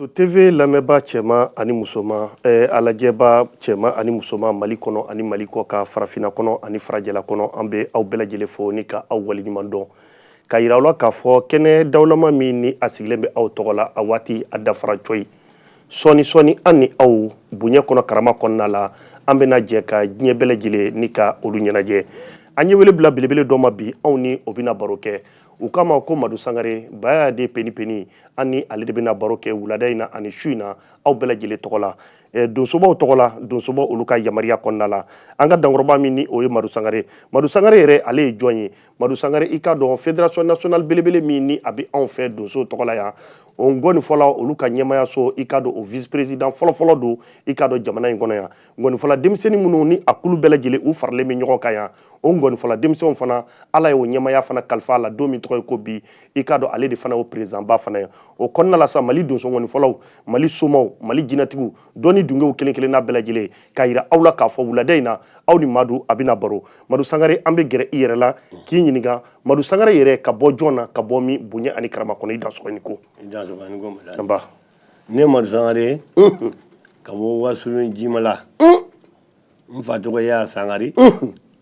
Donso TV lamɛnbaa cɛman ani musoman, a lajɛbaa cɛman ani musoman, Mali kɔnɔ ani Mali kɔ kan, farafinna kɔnɔ ani farajɛla kɔnɔ, an bɛ aw bɛɛ lajɛlen fo ni ka aw waleɲuman dɔn, ka yira aw la k'a fɔ kɛnɛ dawulama min ni a sigilen bɛ aw tɔgɔ la, a waati a dafara cɔyi. Sɔɔni sɔɔni, an ni aw bonya kɔnɔ, karama kɔnɔna la, an bɛna jɛ ka diɲɛ bɛɛ lajɛlen ni ka olu ɲɛnajɛ. An ye wele bila belebele dɔ ma bi, anw ni o bɛna baro kɛ. U k'a ma ko Madu Sangare Baya de Peni Peni. An ni ale de bɛna baro kɛ wulada in na ani su in na, aw bɛɛ lajɛlen tɔgɔ la, donsobaw tɔgɔ la, donsobaw olu ka yamaruya kɔnɔna la. An ka dankɔrɔba min ni o ye Madu Sangare, Madu Sangare yɛrɛ, ale ye jɔn ye? Madu Sangare, i k'a dɔn, fédération nationale belebele min ni a bɛ anw fɛ donso tɔgɔ la yan, o ngɔnifɔla olu ka ɲɛmayaso, i k'a dɔn, o vice président fɔlɔfɔlɔ don, i k'a dɔn, jamana in kɔnɔ yan. Ngɔnifɔla denmisɛnnin minnu ni a kulu bɛɛ lajɛlen u faralen bɛ ɲɔgɔn kan yan, o ngɔnifɔla denmisɛnw fana, Ala ye o ɲɛmaya fana kalifa a la don min tɔgɔ ye ko bi. I k'a dɔn, ale de fana y'o président ba fana ye o kɔnɔna la sa. Mali donso ngɔnifɔlaw, Mali somaw, Mali jinɛtigiw, dɔnni dungew kelen kelenna bɛɛ lajɛlen, k'a yira aw la k'a fɔ wulada in na, aw ni Madu a bɛna baro. Madu Sangare, an bɛ gɛrɛ i yɛrɛ la k'i ɲininka, Madu Sangare yɛrɛ, ka bɔ jɔn na, ka bɔ min, bonya ani karama kɔnɔ? I dansɔgɔ ni ko. I dansɔgɔ ni ko, Madu. Nba. Ne Madu Sangare, ka bɔ Wasolon Jimala. N fa tɔgɔ ye Sangare,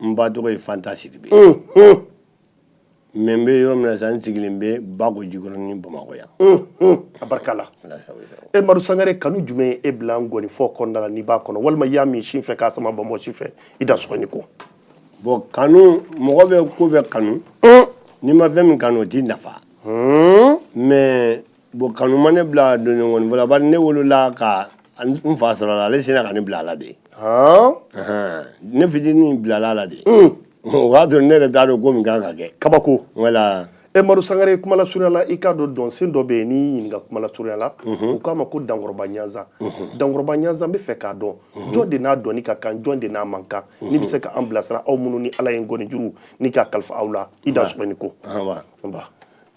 n ba tɔgɔ ye Fanta Sidibe. Mais n bɛ yɔrɔ min na sisan, n sigilen bɛ Bako Jikɔrɔni, Bamakɔ yan. A barika la. E Madu Sangare, kanu jumɛn ye e bila ngɔnifɔ kɔnɔna la n'i b'a kɔnɔ, walima i y'a min sin fɛ k'a sama bɔnbɔn si fɛ? I dansɔgɔ ni ko. Bon, kanu, mɔgɔ bɛ ko bɛɛ kanu. N'i ma fɛn min kanu, o t'i nafa. Mais bon, kanu ma ne bila donso la, bari ne wolola ka n fa sɔrɔ a la, ale sina ka ne bila a la de. Ne fitinin bilala a la de. O y'a sɔrɔ ne yɛrɛ t'a dɔn ko min kan ka kɛ. Kabako. Voilà. E Madu Sangare, kuma lasurunya la, i k'a dɔn, dɔnsen dɔ bɛ yen, n'i y'i ɲininka kuma lasurunya la, u k'a ma ko dankɔrɔba ɲanzan. Dankɔrɔba ɲanzan, n bɛ fɛ k'a dɔn jɔn de n'a dɔnni ka kan, jɔn de n'a man kan, n'i bɛ se ka an bilasira, aw minnu ni Ala ye ngɔni juru ni k'a kalifa aw la. I dansɔgɔ ni ko. Nba.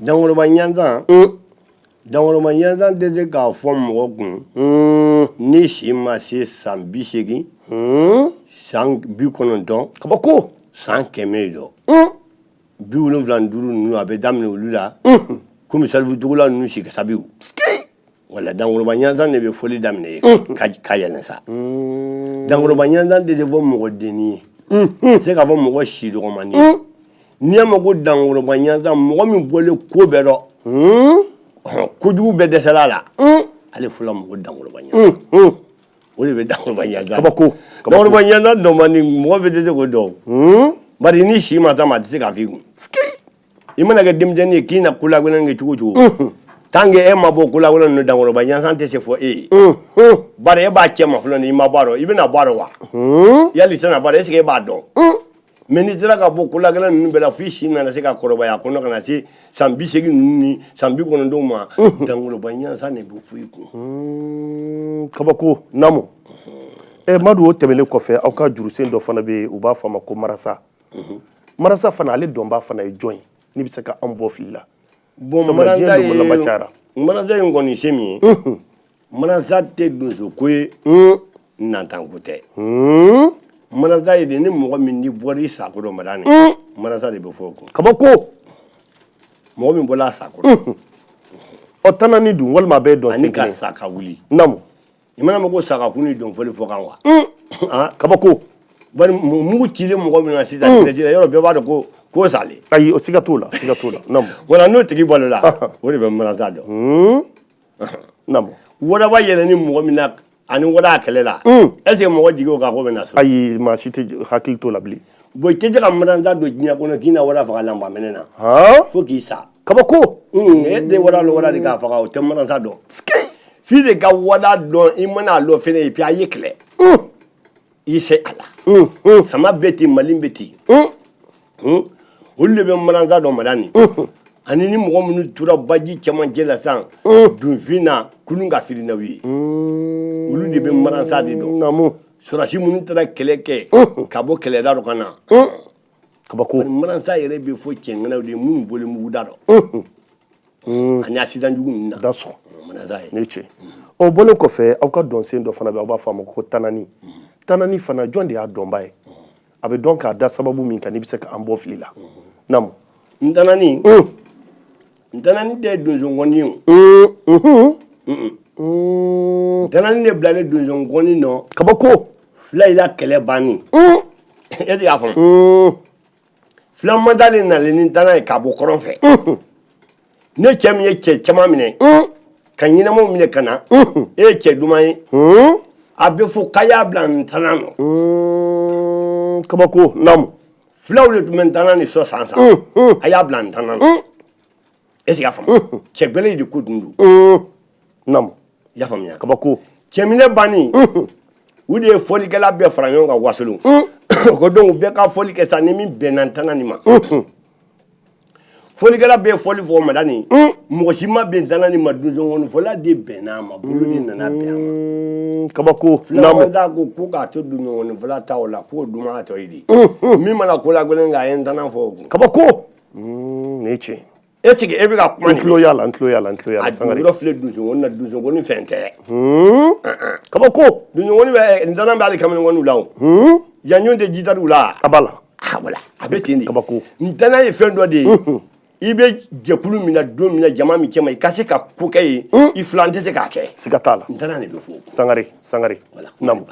Dankɔrɔba ɲanzan, dankɔrɔba ɲanzan tɛ se k'a fɔ mɔgɔ kun ni si ma se san 80, san 90. Kabako. San 100 dɔ, 75 ninnu, a bɛ daminɛ olu la, komi salifutogola ninnu si kasabiw. Wala dankɔrɔba ɲanzan de bɛ fɔli daminɛ ye ka yɛlɛn sa. Dankɔrɔba ɲanzan tɛ se fɔ mɔgɔ denni ye, tɛ se k'a fɔ mɔgɔ si dɔgɔmani ye. N'i y'a mɛn ko dankɔrɔba ɲanzan, mɔgɔ min bɔlen ko bɛɛ dɔn, kojugu bɛɛ dɛsɛla a la, ale fɔla mɔgɔ dankɔrɔba ɲanzan. O de bɛ dankɔrɔba ɲanzan. Kabako. Dankɔrɔba ɲanzan dɔn man di, mɔgɔ bɛɛ tɛ se k'o dɔn, bari ni si ma taa ma, a tɛ se k'a f'i kun. I mana kɛ denmisɛnnin ye k'i na kolagɛlɛn kɛ cogo o cogo, tant que e ma bɔ kolagɛlɛn ninnu, dankɔrɔba ɲanzan tɛ se fɔ e ye, bari e b'a cɛ ma fɔlɔ. Ni i ma bɔ a dɔn, i bɛna bɔ a dɔn wa? Yali i tɛna bɔ a dɔn? Est ce que e b'a dɔn? Mais n'i sera ka bɔ kolagɛlɛn ninnu bɛɛ la f'i si nana se ka kɔrɔbaya a kɔnɔ, ka na se san 80 ninnu ni san 90 ma, dankɔrɔba ɲanzan de bɛ fɔ i kun. Kabako naamu. Ɛ Madu, o tɛmɛnen kɔfɛ, aw ka jurusen dɔ fana bɛ yen, u b'a fɔ a ma ko marasa. Marasa fana, ale dɔnba fana ye jɔn ye, n'i bɛ se ka an bɔ fili la? Bon, Sabula diɲɛ marasa donbolama ye cayara. Marasa in kɔni se min ye, marasa tɛ donso ko ye, nantanko tɛ. Marasa ye de ni mɔgɔ min ni bɔra i sakɔrɔ madani, marasa de bɛ fɔ o kun. Kabako. Mɔgɔ min bɔra a sakɔrɔ. Ɔ, tanani dun, walima a bɛɛ ye dɔnsen Ani ka kelen? sa ka wuli. Naamu. I mana mɛn ko sa ka kun ni dɔn fɔli fɔ kan wa? Kabako. Bari mugu cilen mɔgɔ min na sisan, yɔrɔ bɛɛ b'a dɔn ko salen. Ayi, o siga t'o la, siga t'o la, naamu. Wala n'o tigi balola, o de bɛ marasa dɔn. Naamu. Waraba yɛlɛ ni mɔgɔ min na ani wara kɛlɛ la, est ce que mɔgɔ jigi o kan ko bɛ na so? Ayi, maa si tɛ hakili t'o la bilen. Bon, i tɛ se ka marasa don diɲɛ kɔnɔ k'i na wara faga lanba minɛ na fo k'i sa. Kabako. E tɛ wara lɔ, wara de k'a faga, o tɛ marasa dɔn. F'i de ka wara dɔn, i mana a lɔ fɛnɛ, et puis a ye kɛlɛ, i se a la. Sama bɛ ten, mali bɛ ten, olu de bɛ marasa dɔn madani. Ani ni mɔgɔ minnu tora baji cɛmancɛ la sisan, dunfin na kulun ka firi n'aw ye, olu de bɛ marasa de dɔn. Sɔrɔdasi minnu taara kɛlɛ kɛ ka bɔ kɛlɛda dɔ ka na. Kabako. Marasa yɛrɛ bɛ fɔ cɛŋanaw de ye, minnu bɔlen muguda dɔ ani accident jugu ninnu na. Da sɔn. Marasa ye. Ne ce o bɔlen kɔfɛ, aw ka dɔnsen dɔ fana bɛ, aw b'a fɔ a ma ko tanani. Tanani fana, jɔn de y'a dɔnba ye? A bɛ dɔn k'a da sababu min kan, n'i bɛ se ka an bɔ fili la, naamu. Ntanani, ntanani tɛ donso ŋɔni ye o. Ntanani de bilalen donsonkɔni nɔ. Kabako. Fila i la kɛlɛ banni. E de y'a faamu. Fila manta de nalen ni ntanan ye ka bɔ kɔrɔn fɛ. Ne cɛ min ye cɛ caman minɛ, ka ɲɛnamaw minɛ ka na, e ye cɛ duman ye. A bɛ fɔ k'a y'a bila ntanan nɔ. Kabako, naamu. Filaw de tun bɛ ntanan ni sɔ san san. A y'a bila ntanan nɔ. Est-ce que i y'a faamu? Cɛ gbɛlɛ de ko dun don. Naamu. I y'a faamuya? Kabako. Cɛminɛ banni, u de ye fɔlikɛla bɛɛ fara ɲɔgɔn kan Wasolon. Ko donc bɛɛ ka fɔli kɛ sa, ni min bɛnna ntanan nin ma. Fɔlikɛla bɛɛ ye fɔli fɔ Madani, mɔgɔ si ma bɛn ntanan nin ma, donsonkɔnifɔla de bɛnna a ma, bolo de nana bɛn a ma. Kabako. Naamu. Ko ko k'a to donsonkɔnifɔla ta o la, k'o duman tɔ ye de. Min mana ko la gɛlɛn kɛ, a ye ntanan fɔ o kun. Kabako. Nin ye tiɲɛ. E tigi, e bɛ ka kuma nin. N tulo y'a la, n tulo y'a la, n tulo y'a la. A yɔrɔ filɛ donsonkɔni na, donsonkɔni fɛn tɛ. Kabako. Donsonkɔni bɛ, ntanan bɛ hali kamalenkɔniw la o. Janjo tɛ jitariw la. A b'a la. Ah voilà, a bɛ ten de. Kabako. Ntanan ye fɛn dɔ de ye. I bɛ jɛkulu min na don min na, jama min cɛma, i ka se ka ko kɛ yen, i filan tɛ se k'a kɛ. Siga t'a la. Ntanan de bɛ fɔ. Sangare, Sangare. Naamu.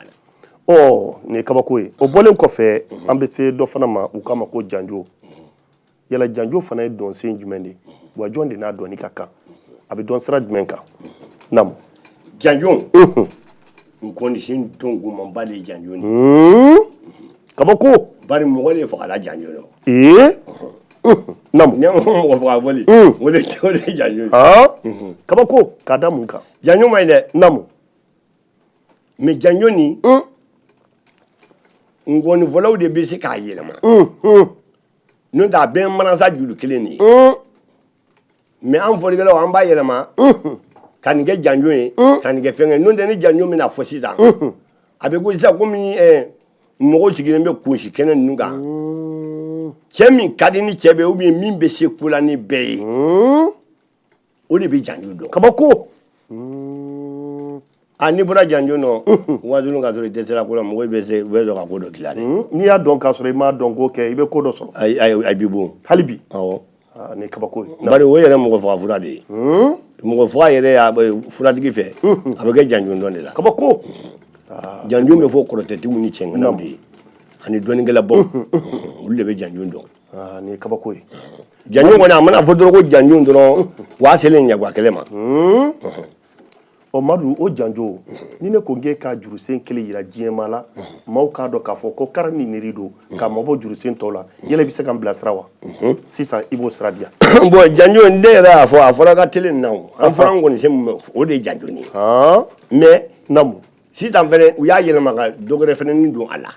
Ɔ, nin ye kabako ye. O bɔlen kɔfɛ, an bɛ se dɔ fana ma, u k'a ma ko janjo. Yala janjo fana ye dɔnsen jumɛn de ye? Wa jɔn de n'a dɔnni ka kan? A bɛ dɔn sira jumɛn kan? Naamu. Janjo, nkɔnisen dɔnkomanba de ye janjo nin. Kabako. Bari mɔgɔ de fagala janjo la. Ee, naamu. Ne ko mɔgɔ faga fɔli, o de ye janjo ye. Kabako, k'a da mun kan? Janjo man ɲi dɛ. Naamu. Mais janjo nin, nkɔnifɔlaw de bɛ se k'a yɛlɛma. N'o tɛ, a bɛɛ ye manasa juru kelen de ye. Mais an fɔlikɛlaw, an b'a yɛlɛma ka nin kɛ janjo ye, ka nin kɛ fɛn kɛ. N'o tɛ, ni janjo bɛna fɔ sisan, a bɛ ko sisan komi mɔgɔw sigilen bɛ kunsi kɛnɛ ninnu kan, cɛ min ka di ni cɛ bɛɛ, ou bien min bɛ se ko la ni bɛɛ ye, o de bɛ janjo dɔn. Kabako. A n'i bɔra janjo nɔ Wasolon ka sɔrɔ i dɛsɛra ko la, mɔgɔw bɛ se, u bɛ sɔrɔ ka ko dɔ k'i la dɛ. N'i y'a dɔn k'a sɔrɔ i m'a dɔn ko kɛ, i bɛ ko dɔ sɔrɔ. Ayi ayi, a b'i bon. Hali bi. Awɔ. Nin ye kabako ye. Bari o yɛrɛ mɔgɔ faga fura de ye. Mɔgɔ faga yɛrɛ y'a furatigi fɛ, a bɛ kɛ janjo dɔn de la. Kabako. Janjo bɛ fɔ kɔrɔtɛtigiw ni cɛŋanaw de ye, ani dɔnnikɛlabaw, olu de bɛ janjo dɔn. Nin ye kabako ye. Janjo kɔni, a mana fɔ dɔrɔn ko janjo dɔrɔn, o y'a selen ɲagua kɛlɛ ma. Ɔ Madu, o janjo ni ne ko k'e ka jurusen kelen yira diɲɛmaa la, maaw k'a dɔn k'a fɔ ko kari ni niri don, k'a mabɔ jurusen tɔw la, yala i bɛ se ka n bilasira wa? Sisan i b'o sira di yan. Bon, janjo, ne yɛrɛ y'a fɔ, a fɔra ka télé nin na, o an fɔra n kɔni se min ma, o de ye janjo nin ye. Mais naamu. Sisan fɛnɛ, u y'a yɛlɛma ka dɔ wɛrɛ fɛnɛ nin don a la,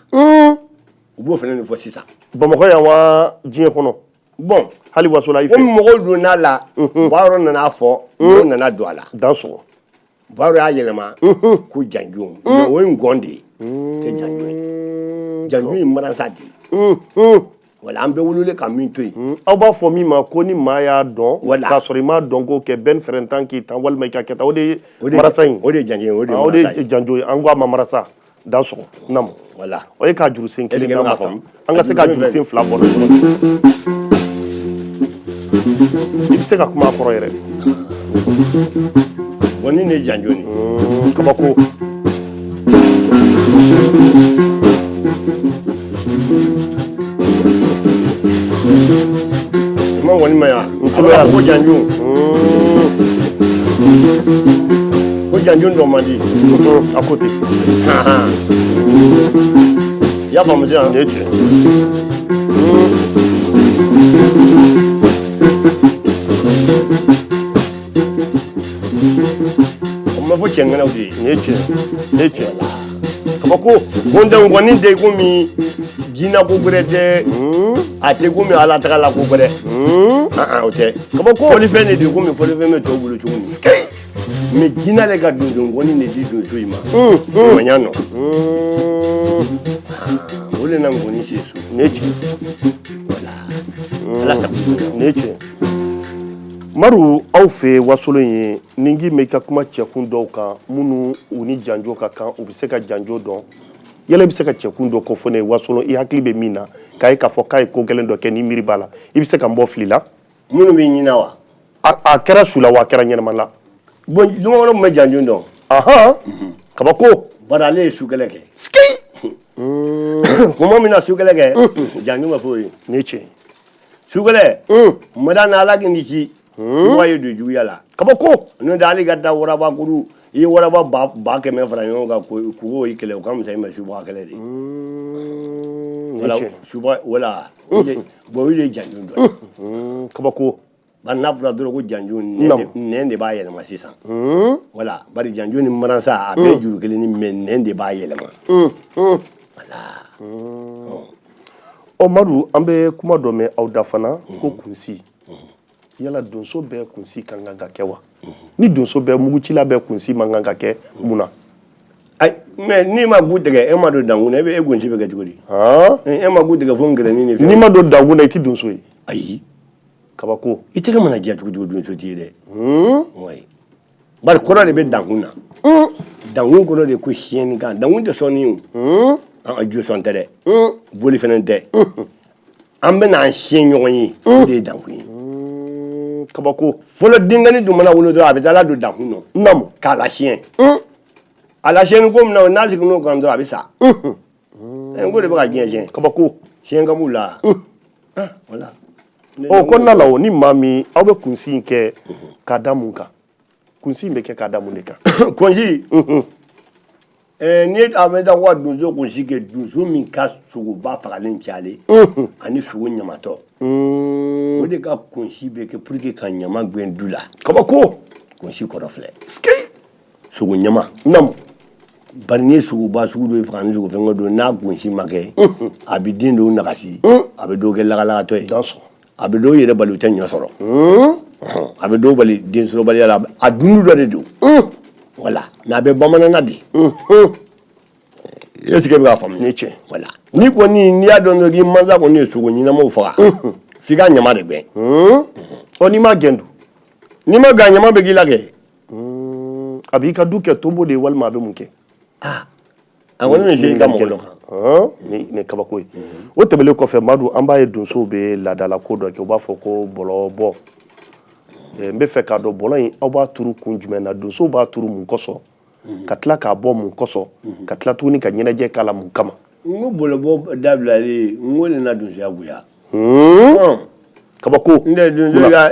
u b'o fɛnɛ nin fɔ sisan. Bamakɔ yan wa, diɲɛ kɔnɔ? Bon, hali wasola i fɛ. Komi mɔgɔw donna a la, Baro nana fɔ, mɔgɔw nana don a la. Dan sɔgɔ. Baro y'a yɛlɛma ko janjo, mais o ye ngɔn de ye, tɛ janjo ye. Janjo ye maransa de ye. Wala, an bɛɛ wololen ka min to yen. Aw b'a fɔ min ma ko ni maa y'a dɔn Wala. k'a sɔrɔ i m'a dɔn ko kɛ bɛn fɛrɛntan k'i tan, walima i ka kɛ tan, o de ye marasa in. O de ye janjo ye, o de ye O de marasa ye ye. janjo ye, an ko a ma marasa. Dan sɔgɔ, naamu. Wala. O ye k'a jurusen kelen E de d'an ma k'a tan. faamu. An ka se k'a jurusen fila bɔ i bɛ se ka kuma a kɔrɔ yɛrɛ. Bon, nin de ye janjo nin. Kabako. Kuma kɔni ma yan, a bɛ ko janjo, ko janjo dɔ man di. A ko ten. I y'a faamu sisan? Nin ye tiɲɛ. O ma fɔ cɛŋanaw de ye. Nin ye tiɲɛ, nin ye tiɲɛ, kabako. Ko n tɛ nkɔni tɛ komi jinɛ ko gbɛrɛ tɛ, a tɛ komi ala tagala ko gbɛrɛ, o tɛ. Kabako. Fɔlifɛn de don, komi fɔlifɛn bɛ tɔw bolo cogo min. Mais jinɛ de ka donso nkɔni de di donso in ma ɲumanya nɔ, o de na nkɔni se so. Nin ye tiɲɛ. Ala sago. Nin ye tiɲɛ. Madu, aw fɛ Wasolon ye, ni n k'i ma i ka kuma cɛkun dɔw kan minnu u ni janjo ka kan, u bɛ se ka janjo dɔn, yala i bɛ se ka cɛkun dɔ ko fɔ ne ye Wasolon, i hakili bɛ min na, k'a ye k'a fɔ k'a ye ko gɛlɛn dɔ kɛ, ni miiri b'a la, i bɛ se ka n bɔ fili la? Minnu bɛ ɲinɛ wa? A kɛra su la wa, a kɛra ɲɛnama la? Bon, dumankɔrɔ tun bɛ janjo dɔn. Ahan, kabako. Bari ale ye sukɛlɛ kɛ. Kuma min na sukɛlɛ kɛ, janjo ma fɔ o ye. Nin ye tiɲɛ ye. Sukɛlɛ mada na ala k'i ci wa ye don juguya la. Kabako. N'o tɛ hali ka taa waraba kuru, i ye waraba ba 100 fara ɲɔgɔn kan k'o i kɛlɛ, o ka fisa i ma subaga kɛlɛ de ye. Wala suba wala bon, o de ye janjo dɔ ye. Kabako. Bari n'a fɔra dɔrɔn ko janjo, nɛn de b'a yɛlɛma sisan. Wala, bari janjo ni maransa a bɛɛ juru kelen ni, mais nɛn de b'a yɛlɛma. Wala. Ɔ Madu, an bɛ kuma dɔ mɛn aw da fana ko kunsi. Yala donso bɛɛ kunsi ka kan ka kɛ wa? Ni donso bɛɛ mugucila bɛɛ kunsi man kan ka kɛ, mun na? Ayi, mais n'i ma gu tigɛ, e ma don dankun na, e bɛ e kunsi bɛ kɛ cogo di? E ma gu tigɛ fo ngɛrɛnin ni fɛn. N'i ma don dankun na, i tɛ donso ye. Ayi. Kabako. I tɛgɛ mana diya cogo cogo, donso t'i ye dɛ. Oui. Bari kɔrɔ de bɛ dankun na. Dankun kɔrɔ de ko siyɛnni kan. Dankun tɛ sɔnni ye o. An josɔn tɛ dɛ. Boli fɛnɛ tɛ. An bɛ n'an siyɛn ɲɔgɔn ye. O de ye dankun ye. Kabako. Fɔlɔ denkɛnin dun mana wolo dɔrɔn, a bɛ taa ladon dankun nɔ. Naamu. K'a lasiyɛn. A lasiyɛnni ko min na, n'a seginn'o kan dɔrɔn, a bɛ sa. N ko de bɛ ka diɲɛ tiɲɛ. Kabako. Siyɛn ka b'u la. Voilà. O kɔnɔna la, o ni maa min aw bɛ kunsi in kɛ k'a da mun kan? Kunsi in bɛ kɛ k'a da mun de kan? Kunsi. Ni a bɛ taa wa donso kunsi kɛ, donso min ka sogoba fagalen cayalen ani sogo ɲamatɔ, o de ka kunsi bɛ kɛ pour que ka ɲama gɛn du la. Kabako. Kunsi kɔrɔ filɛ. Sogo ɲama. Naamu. Bari n'i ye sogoba sugu dɔ faga ni sogo fɛnkɛ don, n'a kunsi ma kɛ, a bɛ den dɔw nagasi, a bɛ dɔw kɛ lagalagatɔ ye. A bɛ dɔw yɛrɛ bali u tɛ ɲɔ sɔrɔ. A bɛ dɔw bali den sɔrɔbaliya la. A dundu dɔ de don. Voilà. Mais a bɛ bamanana de. Est-ce que e bɛ k'a faamu? Ni tiɲɛ. Voilà. Ni kɔni n'i y'a dɔn dɔrɔn k'i mansa kɔni ye sogo ɲɛnamaw faga, f'i ka ɲama de gɛn. Ɔ, n'i ma gɛn dun? N'i ma gɛn, ɲama bɛ k'i la kɛ. A b'i ka du kɛ tonbo de ye walima a bɛ mun kɛ? A kɔni bɛ se i ka mɔgɔ dɔ kan. Nin kabako ye. O tɛmɛnen kɔfɛ, Madu, an b'a ye donsow bɛ laadala ko dɔ kɛ, u b'a fɔ ko bɔlɔ bɔ. N bɛ fɛ k'a dɔn, bɔlɔ in, aw b'a turu kun jumɛn na? Donsow b'a turu mun kosɔn? Ka tila k'a bɔ mun kosɔn? Ka tila tuguni ka ɲɛnajɛ k'a la mun kama? N ko bɔlɔbɔ dabilalen, n ko ne na donsoya goya. Kabako. N tɛ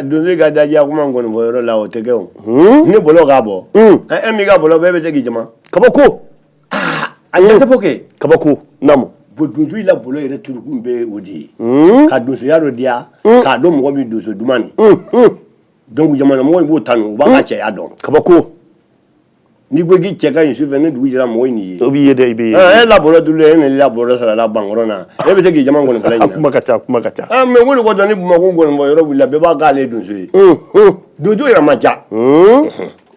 donso ka dajiya kuma kɔni fɔ yɔrɔ la, o tɛ kɛ o. Ni bɔlɔ k'a bɔ, e m'i ka bɔlɔ bɔ, e bɛ se k'i jama. Kabako. A ɲɛ tɛ bɔ kɛ. Kabako. Naamu. Bon, donso la bɔlɔ yɛrɛ turukun bɛɛ ye o de ye. Ka donsoya dɔ diya, k'a dɔn mɔgɔ min donso duman nin. Donc jamana mɔgɔ in b'o tanu, u b'a ka cɛya dɔn. Kabako. N'i ko k'i cɛ ka ɲi sufɛ, ni dugu jɛra, mɔgɔ in ye. O b'i ye dɛ, i bɛ ye. E la bɔlɔ dulen, e ni la bɔlɔ sara la bankɔrɔ na, e bɛ se k'i jama kɔni fana ɲina. Kuma ka ca, kuma ka ca. Mais ko de kɔsɔn ni Bamakɔ kɔni fɔ yɔrɔ wulila, bɛɛ b'a k'ale donso ye. Donso yɛrɛ man ca.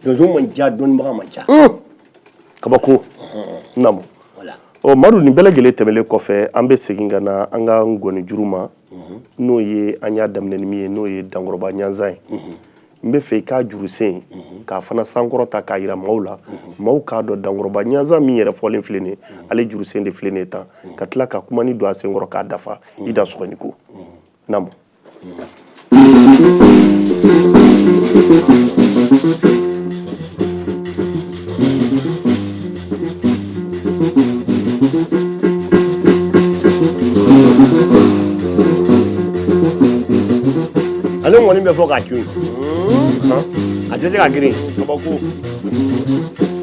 Donso man ca, dɔnnibaga man ca. Kabako. Naamu. Ɔ Madu, nin bɛɛ lajɛlen tɛmɛlen kɔfɛ, an bɛ segin ka na an ka ngɔni juru ma, n'o ye an y'a daminɛ ni min ye, n'o ye Dankɔrɔba ɲanzan ye. N bɛ fɛ i k'a juru sen k'a fana sankɔrɔ ta k'a yira maaw la, maaw k'a dɔn Dankɔrɔba ɲanzan min yɛrɛ fɔlen filɛ nin ye, ale juru sen de filɛ nin ye tan, ka tila ka kuma ni don a senkɔrɔ k'a dafa. I da sɔgɔni ko. Naamu. Ale ŋɔni bɛ fɔ k'a cun, a tɛ se ka girin. Kabako.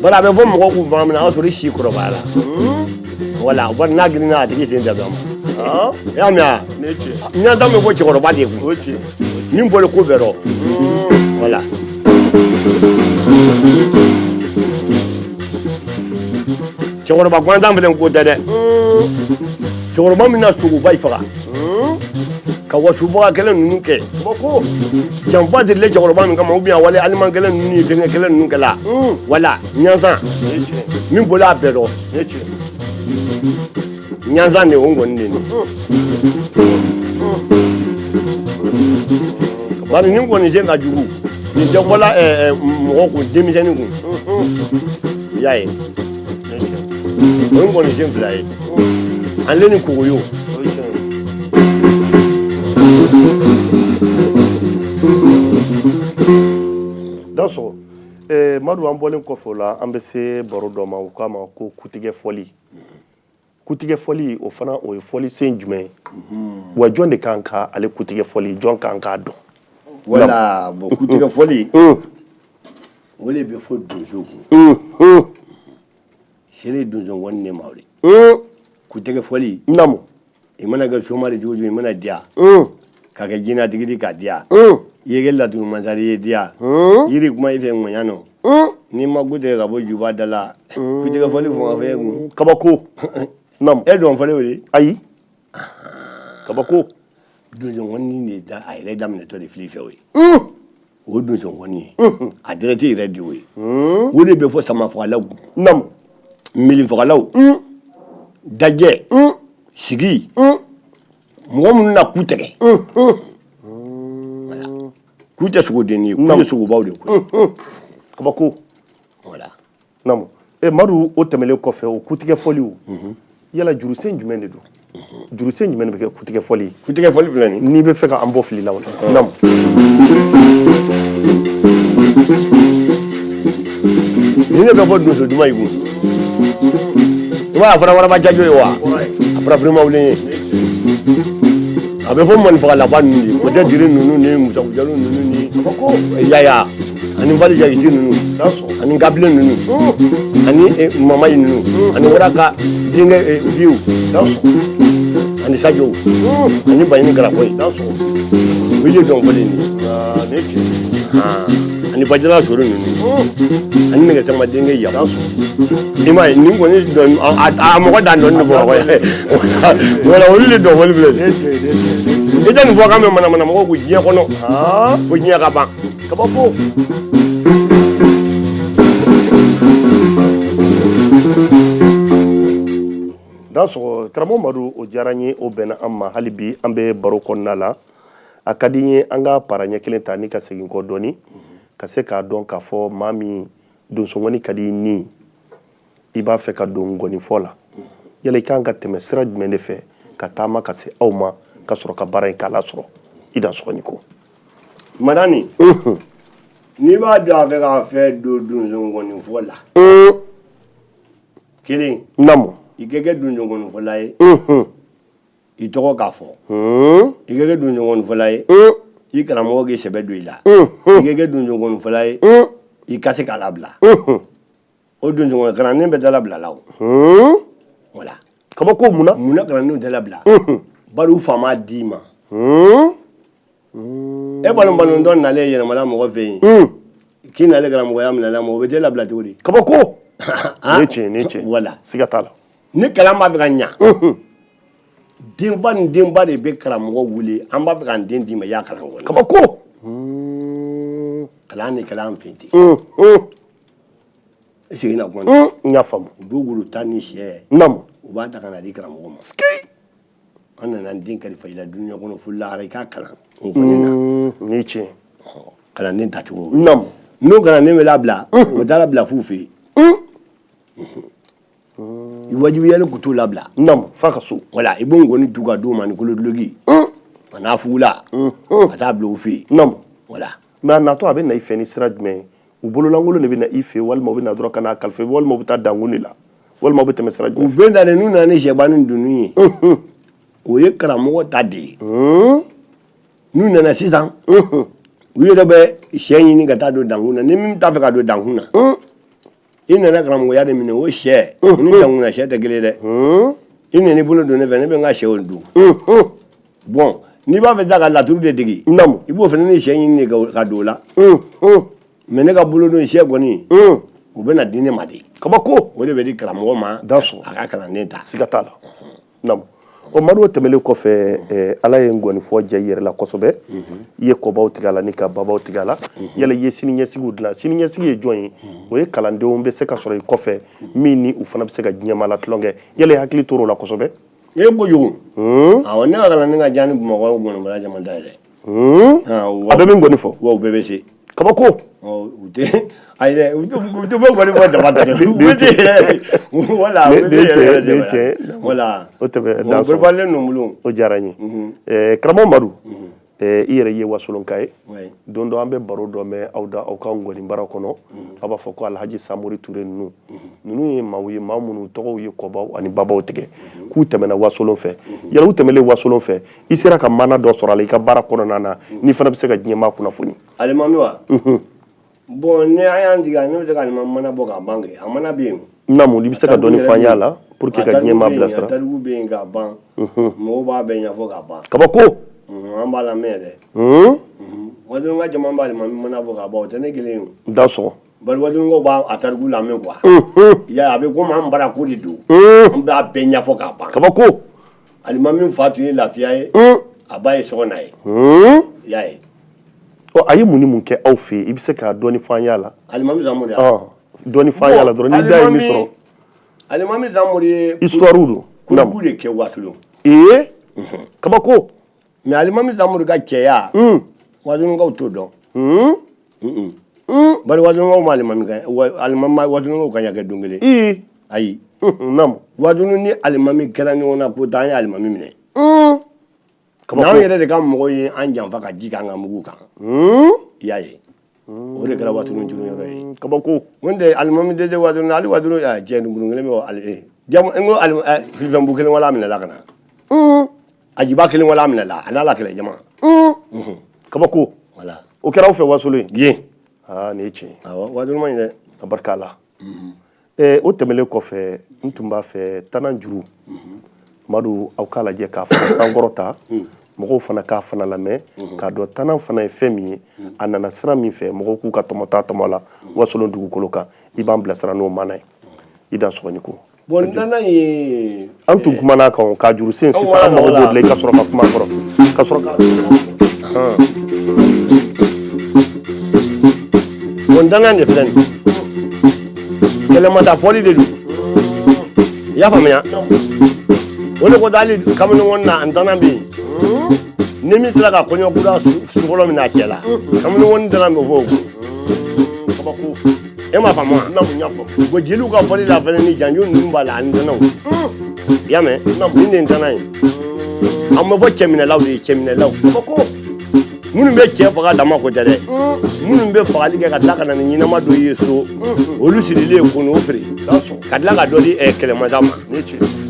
Bari a bɛ fɔ mɔgɔw k'u ban minɛ, a y'a sɔrɔ i si kɔrɔbayara. Wala, bari n'a girinna, a tigi sen tɛ bɛn a ma. I y'a mɛn wa? Ɲantan bɛ fɔ cɛkɔrɔba de kun min bɔlen ko bɛɛ rɔ. Wala. Cɛkɔrɔba gansan fana ko tɛ dɛ. Cɛkɔrɔba min na sogoba in faga ka wasubaga kɛlɛ ninnu kɛ, janfa delilen cɛkɔrɔba min kama, ou bien wale aliman kɛlɛ ninnu ye fɛnkɛ kɛlɛ ninnu kɛla. Wala, ɲansan min bɔla a bɛɛ dɔn, ɲansan de o ngɔni de nin. Bari nin ngɔni sen ka jugu, nin tɛ bɔla mɔgɔ kun, denmisɛnnin kun. I y'a ye, o ye ngɔni sen fila ye, ale ni kogoyo. Dansɔgɔ. Madu, an bɔlen kɔfɛ o la, an bɛ se baro dɔ ma, u k'a ma ko kutigɛ fɔli. Kutigɛ fɔli, o fana, o ye fɔli sen jumɛn ye? Wa jɔn de kan ka ale kutigɛ fɔli, jɔn kan k'a dɔn? Voilà, bon, kutigɛ fɔli, o de bɛ fɔ donso kun. Sere donso ŋɔni ne ma o de kutigɛ fɔli. I mana kɛ soma de cogo cogo, i mana diya ka kɛ jinɛtigi di ka diya, i ye kɛ laturu masari ye diya, yiri kuma i fɛ ŋɔɲa nɔ, n'i ma ku tigɛ ka bɔ juba da la, kutigɛ fɔli fɔ ka fɔ e kun. Kabako, naamu. E dɔn fɔli o de. Ayi, kabako. Donso ŋɔni de da a yɛrɛ daminɛtɔ de fili fɛ, o ye o ye donso ŋɔni ye, a direct yɛrɛ de y'o ye. O de bɛ fɔ samafagalaw, milifagalaw, dajɛ sigi, mɔgɔ minnu na ku tigɛ. Voilà, ku tɛ sogodenni ye, ku ye sogobaw de ko. Kabako. Voilà. Naamu. E Madu, o tɛmɛlen kɔfɛ, o kutigɛ fɔliw, yala jurusen jumɛn de don? Jurusen jumɛn de bɛ kɛ kutigɛ fɔli ye? Kutigɛ fɔli filɛ nin. N'i bɛ fɛ ka an bɔ fili la o la, naamu. Nin de bɛ fɔ donso duman yi kun. I b'a ye, a fɔra waraba jajo ye wa, a fɔra birimawulen ye, a bɛ fɔ mɔnifagalaban ninnu de, o tɛ jiri ninnu ni musakujalu ninnu ni yaya ani bali jagiji ninnu ani gabilen ninnu ani mamayi ninnu ani waraka denkɛ biw ani sajow ani baɲini garakɔ ye. O ye dɔn fɔli nin ye, ani bajala soro ninnu ani nɛgɛsama denkɛ yamu. I m'a ye, nin kɔni dɔn a mɔgɔ dan dɔn de bamakɔ ye. Wala, olu de dɔn fɔli filɛ nin ye. I tɛ nin fɔ kan mɛn manamana mɔgɔw ko diɲɛ kɔnɔ fo diɲɛ ka ban. Kabako. Dansɔgɔ, karamɔgɔ Madu. O diyara n ye, o bɛnna an ma. Hali bi an bɛ baro kɔnɔna la. A ka di n ye an ka para ɲɛ kelen ta ni ka segin kɔ dɔɔni, ka se k'a dɔn k'a fɔ maa min donsongɔni ka di ni i b'a fɛ ka don ngɔnifɔ la, yala i kan ka tɛmɛ sira jumɛn de fɛ ka taama ka se aw ma ka sɔrɔ ka baara in k'a lasɔrɔ? I dansɔgɔ ko. Madani, n'i b'a dɔn a fɛ k'a fɛ don donsongɔnifɔ la, kelen, i ka kɛ donsongɔnifɔla ye, i tɔgɔ k'a fɔ. I ka kɛ donsongɔnifɔla ye, i karamɔgɔ k'i sɛbɛ don i la. I ka kɛ donsongɔnifɔla ye, i ka se k'a labila. O donsongɔni kalanden bɛɛ tɛ labila la o. Voilà. Kabako, munna? Munna kalandenw tɛ labila? Bari u fa m'a d'i ma. E balon balontɔ nalen yɛlɛmana mɔgɔ fɛ yen k'i nalen karamɔgɔya minɛ ma, o bɛ t'e labila cogo di? Kabako, nin ye tiɲɛ, nin ye tiɲɛ. Voilà. Siga t'a la. Ni kalan b'a fɛ ka ɲa, denfa ni denba de bɛ karamɔgɔ wele: an b'a fɛ k'an den d'i ma, i y'a kalan kɔni. Kabako. Kalan ni kalan fɛn ten. E segin na kuma. N y'a faamu. U bɛ woro tan ni sɛ, u b'a ta ka na di karamɔgɔ ma. An nana an den kalifa i la dunuya kɔnɔ fo lahara, i k'a kalan o kɔni na. Nin ye tiɲɛ. Kalanden tacogo, n'o kalanden bɛ labila, u bɛ taa labila f'u fɛ yen. I wajibiyalen k'u t'u labila. F'a ka so. Wala, i b'o ngɔni tu ka d'u ma ni koloduloki a n'a fugula, ka taa bila u fɛ yen. Wala. Mais a natɔ, a bɛ na i fɛ ni sira jumɛn ye? U bololankolon de bɛ na i fɛ, walima u bɛ na dɔrɔn ka n'a kalifa, walima u bɛ taa dankun de la, walima u bɛ tɛmɛ sira U jumɛn fɛ? Bɛ na de, n'u nana ni sɛba ni dunun ye, o ye karamɔgɔ ta de ye. N'u nana sisan, u yɛrɛ bɛ sɛ ɲini ka taa don dankun na. Ni min t'a fɛ ka don dankun na, i nana karamɔgɔya de minɛ, o sɛ o ni dankun na sɛ tɛ kelen ye dɛ. I nana i bolo don ne fɛ, ne bɛ n ka sɛw dun. Bon, n'i b'a fɛ ka laturu de dege, i b'o fana ni sɛ ɲini de ka don o la. Mais ne ka bolodon sɛ kɔni, u bɛ na di ne ma de. Kabako. O de bɛ di karamɔgɔ ma. Dansɔgɔ. A ka kalanden ta. Siga t'a la, naamu. O Madu, o tɛmɛnen kɔfɛ, Ala ye ngɔnifɔ diya i yɛrɛ la kosɛbɛ. I ye kɔbaw tigɛ a la ni ka babaw tigɛ a la. Yala i ye sini ɲɛsigiw dilan? Sini ɲɛsigi ye jɔn ye? O ye kalandenw bɛ se ka sɔrɔ i kɔfɛ min ni u fana bɛ se ka diɲɛmaa la tulonkɛ. Yala i hakili tor'o la kosɛbɛ? E kojugu. Awɔ, ne ka kalanden ka diya ni Bamakɔ ngɔnifɔla caman ta ye dɛ. A bɛɛ bɛ ngɔni fɔ? Wa u bɛɛ bɛ se. Kabako. U tɛ, ayi dɛ, u tɛ bɔ ngɔni fɔ dama ta dɛ, u bɛ se yɛrɛ. Wala, u bɛ se yɛrɛ nin ye tiɲɛ. Wala. O tɛmɛ. O préparelen don n bolo. O diyara n ye. Karamɔgɔ Madu. I yɛrɛ ye wasolonka ye. Don dɔ an bɛ baro dɔ mɛn aw da aw ka ngɔnibara kɔnɔ, aw b'a fɔ ko Alhaji Samori Ture ninnu ye maaw ye, maa minnu tɔgɔw ye kɔbaw ani babaw tigɛ, k'u tɛmɛna wasolon fɛ. Yala u tɛmɛlen wasolon fɛ, i sera ka maana dɔ sɔrɔ a la i ka baara kɔnɔna na, n'i fana bɛ se ka diɲɛmaa kunnafoni? Alimami wa? Bon, ni an y'an jigin, ne bɛ se ka alimami mana bɔ k'a ban kɛ, a mana bɛ yen. Naamu, i bɛ se ka dɔɔni fɔ an y'a la pour que ka diɲɛmaa bilasira. A tariku bɛ yen k'a ban, mɔgɔw b'a bɛɛ ɲɛfɔ k'a ban. Kabako. An b'a lamɛn yɛrɛ. Wasolon ka jama b'a alimami mana fɔ k'a ban, o tɛ ne kelen ye o. Da sɔgɔ. Bari wasolonkaw b'a a tariku lamɛn quoi. I y'a ye, a bɛ komi an bara ko de don. An b'a bɛɛ ɲɛfɔ k'a ban. Kabako. Alimami fa tun ye lafiya ye, a ba ye sɔgɔna ye. I y'a ye. Ɔ, a ye mun ni mun kɛ aw fɛ yen? I bɛ se ka dɔɔni fɔ an y'a la? Alimami Samori. Dɔɔni fɔ an y'a la dɔrɔn, ni da ye min sɔrɔ. Alimami Samori ye. Histoire don. Kojugu de kɛ Wasolon. Ee, kabako. Mais alimami Samori ka cɛya, wasolonkaw t'o dɔn. Bari wasolonkaw ma alimami ka alimami ma wasolonkaw ka ɲɛ kɛ don kelen. Ayi. Naamu. Wasolon ni alimami kɛra ɲɔgɔn na ko taa, an ye alimami minɛ. N'anw yɛrɛ de ka mɔgɔw ye an janfa ka ji k'an ka mugu kan. I y'a ye, o de kɛra wasolon tunu yɔrɔ ye. Kabako. N tɛ alimami tɛ wasolon, hali wasolon cɛ kurun kelen bɛ jamu n ko filifɛnbu kelen wala minɛla ka na. A jiba kelen wala minɛla a n'a la kɛlɛ jama. Kabako. Voilà. O kɛra aw fɛ wasolon yen. Aa, nin ye tiɲɛ ye. Awɔ, wasolon ma ɲi dɛ. A barika la. O tɛmɛnen kɔfɛ, n tun b'a fɛ tanan juru Madu, aw k'a lajɛ k'a fana sankɔrɔ ta, mɔgɔw fana k'a fana lamɛn k'a dɔn tanan fana ye fɛn min ye, a nana sira min fɛ, mɔgɔw k'u ka tɔmɔta tɔmɔ la wasolon dugukolo kan. I b'an bilasira n'o maana ye. I da sɔgɔni ko. Bon, tanan ye. An tun kumana a kan k'a juru sen sisan, an mago b'o de la, i ka sɔrɔ ka kuma kɔrɔ ka sɔrɔ ka. Bon, tanan de filɛ nin ye, kɛlɛmasa fɔli de don, i y'a faamuya? O de ko hali kamalenkɔni na, an tanan bɛ yen. Ni min sera ka kɔɲɔ kura su fɔlɔ min a cɛ la, kamalenkɔni tanan bɛ fɔ o kun. Kabako. E m'a faamu wa? Naamu, n y'a faamu. Bon, jeliw ka fɔli la fɛnɛ, ni janjo ninnu b'a la ani tananw, i y'a mɛn? Nin de ye tanan ye. An bɛ fɔ cɛminɛlaw de ye, cɛminɛlaw. Kabako. Minnu bɛ cɛ faga dama ko tɛ dɛ, minnu bɛ fagali kɛ ka tila ka na ni ɲɛnama dɔ ye so, olu sirilen ye k'o feere ka tila ka dɔ di kɛlɛmasa ma.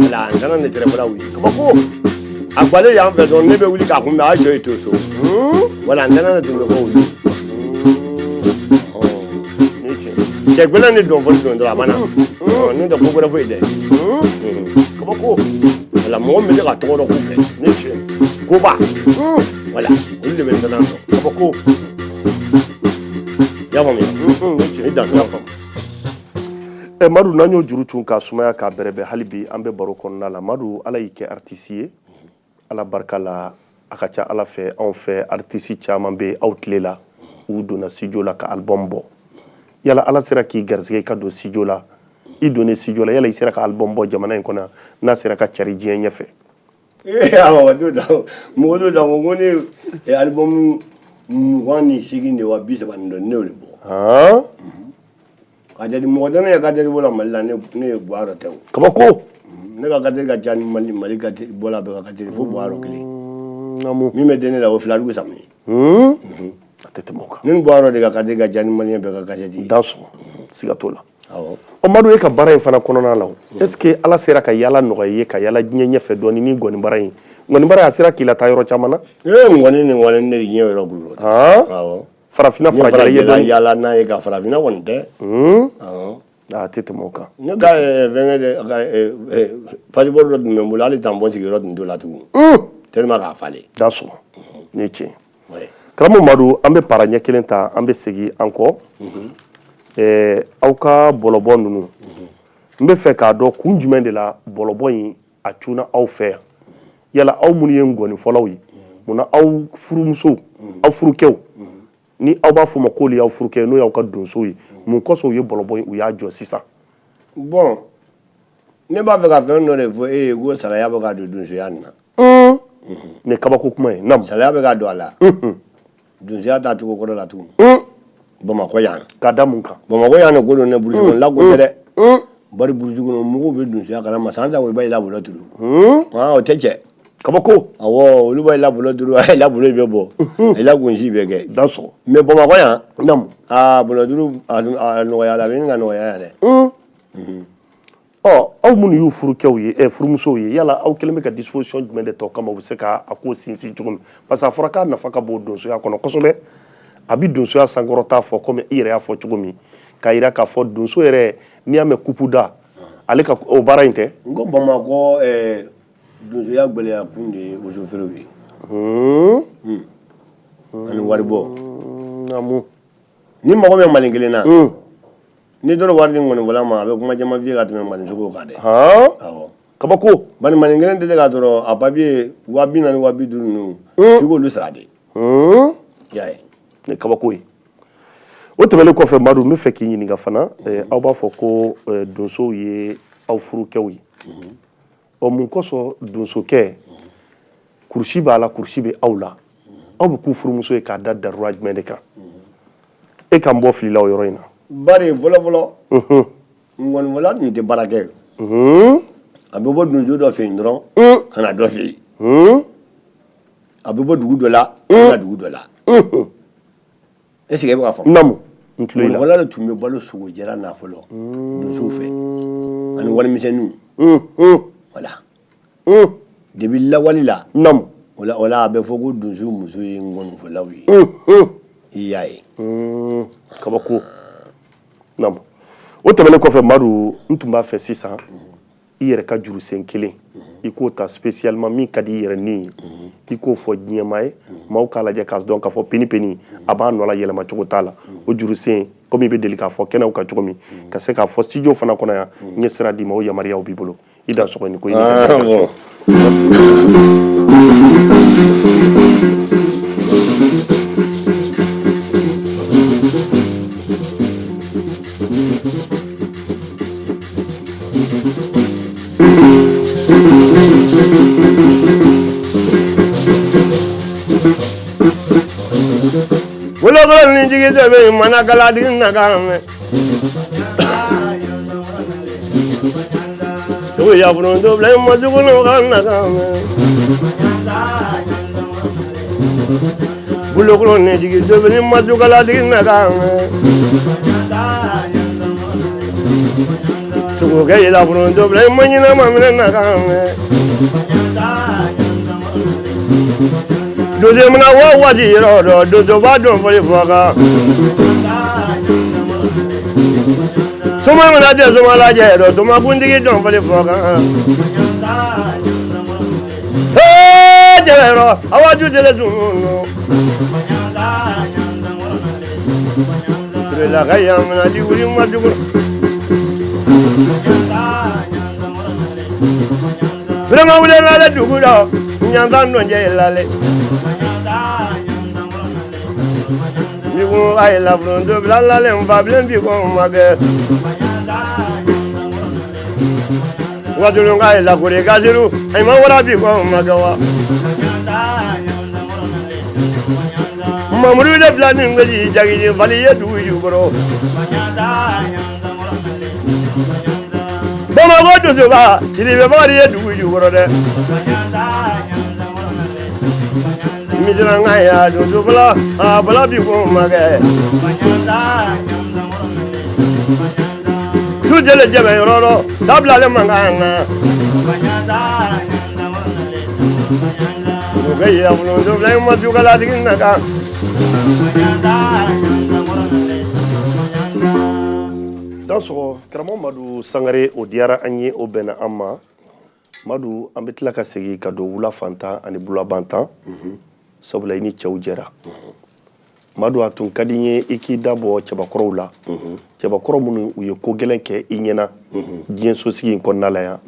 Wala, an tanan de tɛrɛfɔlaw ye. Kabako. A gbalen yan fɛ dɔrɔn, ne bɛ wuli k'a kunbɛn, a y'a jɔ yen to so. Wala, an tanan de tun bɛ fɔ olu. Cɛ gbɛlɛn ni dɔn fɔli don dɔrɔn, a banna. N'o tɛ ko wɛrɛ foyi tɛ. Kabako. Wala, mɔgɔ min bɛ se ka tɔgɔ dɔn k'u fɛ koba, wala, olu de bɛ tanan dɔn. Kabako. I y'a faamuya? I dan sɔrɔ. Madu, n'an y'o juru cun k'a sumaya k'a bɛrɛbɛn, hali bi an bɛ baro kɔnɔna la. Madu, Ala y'i kɛ artiste ye, Ala barika la. A ka ca Ala fɛ, anw fɛ artiste caman bɛ aw tile la, u donna studio la ka album bɔ. Yala Ala sera k'i garisɛgɛ i ka don studio la, i donnen studio la, yala i sera ka album bɔ jamana in kɔnɔ n'a sera ka cari diɲɛ ɲɛfɛ? Awɔ, mɔgɔ t'o dɔn ko ne ye album 28 de wa 30 ni dɔ, ne y'o de bɔ. Ka jate mɔgɔ tɛ ne ye kasɛti bɔ la Mali la, ne ye Buwayɔrɔ tɛ o. Kabako. Ne ka kasɛti ka ca ni Mali kasɛti bɔla bɛɛ ka kasɛti fo Buwayɔrɔ kelen. Min bɛ di ne la, o Filadugu Samuni. A tɛ tɛmɛ o kan. Ne ni Buwayɔrɔ de ka kasɛti ka ca ni maliyɛn bɛɛ ka kasɛti ye. Dan sɔgɔ, siga t'o la. Awɔ. Ɔ Madu, e ka baara in fana kɔnɔna la, o est ce que Ala sera ka yaala nɔgɔya i ye ka yaala diɲɛ ɲɛfɛ dɔɔni ni ngɔnibara in? Ngɔnibara a sera k'i lataa yɔrɔ caman na? Ee, ngɔni ni ngɔni ne de diɲɛ yɔrɔ bolo. Awɔ. Farafinna, farajɛla, i ye dɔɔni yaala n'a ye ka farafinna kɔni tɛ. Awɔ. A tɛ tɛmɛ o kan. Ne ka fɛnkɛ de ka passeport dɔ tun bɛ n bolo, hali tampon sigiyɔrɔ tun t'o la tugun. Tellement k'a falen. Da sɔgɔ, nin ye tiɲɛ ye. Karamɔgɔ Madu, an bɛ para ɲɛ kelen ta, an bɛ segin an kɔ. Aw ka bɔlɔbɔ ninnu, n bɛ fɛ k'a dɔn kun jumɛn de la bɔlɔbɔ in a cunna aw fɛ yan. Yala aw minnu ye ngɔnifɔlaw ye, munna aw furumusow, aw furukɛw, ni aw b'a fɔ ma k'olu y'aw furukɛ, n'o y'aw ka donsow ye, mun kosɔn u ye bɔlɔbɔ in u y'a jɔ sisan? Bon, ne b'a fɛ ka fɛn dɔ de fɔ e ye, ko salaya bɛ ka don donsoya nin na. Nin ye kabako kuma ye. Naamu. Salaya bɛ ka don a la. Donsoya t'a cogo kɔrɔ la tugun. Bamakɔ yan. Ka da mun kan? Bamakɔ yan de ko don, ne burusi kɔnɔla ko tɛ dɛ. Bari burusi kɔnɔ mɔgɔw bɛ donsoya kalama, san san i b'a ye la bolo turu. O tɛ cɛ. Kabako. Awɔ, olu b'a la bolo duuru, a la bolo bɛ bɔ, i la gosi bɛ kɛ. Dansɔgɔ. Mais Bamakɔ yan, Naamu. Aa, bolo duuru a nɔgɔya la, a bɛ ɲini ka nɔgɔya yan dɛ. Ɔ, aw minnu y'u furukɛw ye, furumusow ye, yala aw kɛlen bɛ ka disposition jumɛn de ta o kama, u bɛ se ka a ko sinsin cogo min? Parce que a fɔra k'a nafa ka bon donsoya kɔnɔ kosɛbɛ, a bɛ donsoya sankɔrɔta fɔ, komi i yɛrɛ y'a fɔ cogo min, k'a jira k'a fɔ donso yɛrɛ, n'i y'a mɛn kupuda, ale ka o baara in tɛ. N ko Bamakɔ donsoya gɛlɛya kun de ye wosofeerew ye ani waribɔ. Naamu. Ni mago bɛ mali kelen na, ni dɔrɔ wari di ŋɔnifɔla ma, a bɛ kuma caman f'i ye ka tɛmɛ maninsogo kan dɛ. Awɔ. Kabako. Bari mali kelen tɛ se k'a sɔrɔ a papiye 40,000, 50,000 ninnu, f'i k'olu sara de. I y'a ye. Ni kabako ye. O tɛmɛnen kɔfɛ, Madu, n bɛ fɛ k'i ɲininka fana, aw b'a fɔ ko donsow ye aw furukɛw ye. Ɔ, mun kosɔn donsokɛ kurusi b'a la, kurusi bɛ aw la, aw bɛ k'u furumuso ye k'a da darura jumɛn de kan? E k'an bɔ fili la o yɔrɔ in na. Bari fɔlɔ fɔlɔ, ŋɔnifɔla tun tɛ baara kɛ. A bɛ bɔ donso dɔ fɛ yen dɔrɔn ka na dɔ fɛ yen. A bɛ bɔ dugu dɔ la ka na dugu dɔ la. Est ce que e bɛ ka faamu? Naamu, n tulo i la. Ŋɔnifɔla de tun bɛ balo sogojɛra na fɔlɔ donsow fɛ ani warimisɛnninw. Voilà. Depuis lawale la. Naamu. O la a bɛ fɔ ko donso muso ye ŋɔnifɔlaw ye. I y'a ye. Kabako. Naamu. O tɛmɛnen kɔfɛ, Madu, n tun b'a fɛ sisan i yɛrɛ ka jurusen kelen, i k'o ta spécialement min ka di i yɛrɛ ni ye, i k'o fɔ diɲɛmaa ye, maaw k'a lajɛ k'a dɔn k'a fɔ peni peni a b'a nɔ la, yɛlɛma cogo t'a la. O jurusen, komi i bɛ deli k'a fɔ kɛnɛw kan cogo min, ka se k'a fɔ studio fana kɔnɔ yan, n ye sira d'i ma, o yamaruyaw b'i bolo. I da sɔgɔ ni ko. Ah, Bolokɔrɔ ni jigi tɛ bɛ mana kalatigi na kan mɛn. Sogo yaforonto bila ma jugu kan na kan mɛn. Bolokɔrɔ ni jigi tɛ bɛ ma jugu kalatigi na kan mɛn. Sogokɛ yaforonto bila ma ɲinɛ ma minɛ na kan mɛn. Donso mana wa waati yɔrɔ dɔ, donso b'a dɔn fɔli fɔ kan. Soma mana tɛ soma lajɛ dɔ, soma kuntigi dɔn fɔli fɔ kan. Ee jɛgɛyɔrɔ, awa ju jɛlɛ sunu. Turela ka yamana di wuli ma dugu. Vraiment wuli lale dugu la, ɲantan nɔnjɛ lale. Ni ko a ye lafuronto bila lale, n fa bilen bi ko ma kɛ. Wajulu ka ye lakore gaziru, a ma wara bi ko ma kɛ wa. Mamuru de bila ni ngeli jagiji fali ye dugu jukɔrɔ. Bamakɔ donsoba, Sidibe Bakari ye dugu jukɔrɔ dɛ. Misiranga ya donso bala, a bala bi ko ma kɛ. Su jɛlɛ jɛbɛ yɔrɔ dɔ, dabilalen man kan na. O bɛ yira foronto bila ma jugalatigi na kan. Dansɔgɔ, karamɔgɔ Madu Sangare, o diyara an ye, o bɛnna an ma. Madu, an bɛ tila ka segin ka don wula fantan ani bulabantan, sabula i ni cɛw jɛra. Madu, a tun ka di n ye i k'i da bɔ cɛbakɔrɔw la, cɛbakɔrɔ minnu u ye ko gɛlɛn kɛ i ɲɛna diɲɛ sosigi in kɔnɔna la yan,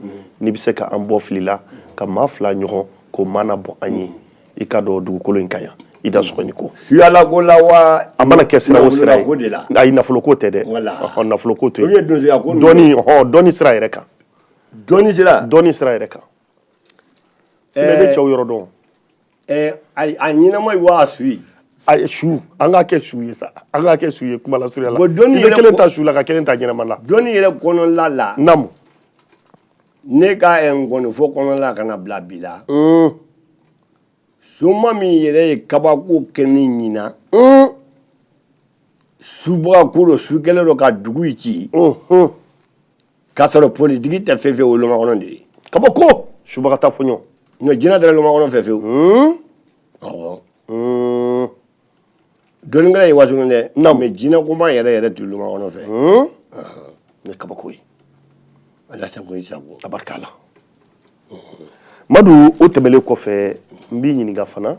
n'i bɛ se ka an bɔ fili la ka maa fila ɲɔgɔn k'o maana bɔ an ye, i ka dɔn dugukolo in kan yan. I da sɔgɔ ni ko. Suyala ko la wa? A mana kɛ sira o sira ye, de la. Ayi, nafolo ko tɛ dɛ. Voilà. Ɔhɔn, nafolo ko tɛ. Olu ye donsoya ko. Dɔɔni, ɔhɔn, dɔɔni sira yɛrɛ kan. Dɔɔni sira. Dɔɔni sira yɛrɛ kan, sinɛ bɛ cɛw yɔrɔ dɔn. A ɲɛnama ye wa a su ye? A su, an k'a kɛ su ye sa, an k'a kɛ su ye kuma lasurunya la. Bon, dɔnni i bɛ yɛrɛ kelen ta su la ka kelen ta ɲɛnama la. Dɔnni yɛrɛ kɔnɔla la. Naamu. Ne ka ngɔnifɔ kɔnɔla ka na bila bi la. Soma min yɛrɛ ye kabako kɛ ne ɲina subaga ko don, su kɛlen don ka dugu in ci k'a sɔrɔ politiki tɛ fɛn fɛn, o Lomakɔnɔ de ye. Kabako, subaga ta fɔɲɔ. N'o jinɛ tɛ Lomakɔnɔ fɛ fewu. Awɔ, dɔnnikɛla ye waso dɛ, mais jinɛ koma yɛrɛ yɛrɛ tɛ Lomakɔnɔ fɛ. Nin ye kabako ye. Ala sago i sago. Tabarikala. Madu, o tɛmɛlen kɔfɛ, n b'i ɲininka fana,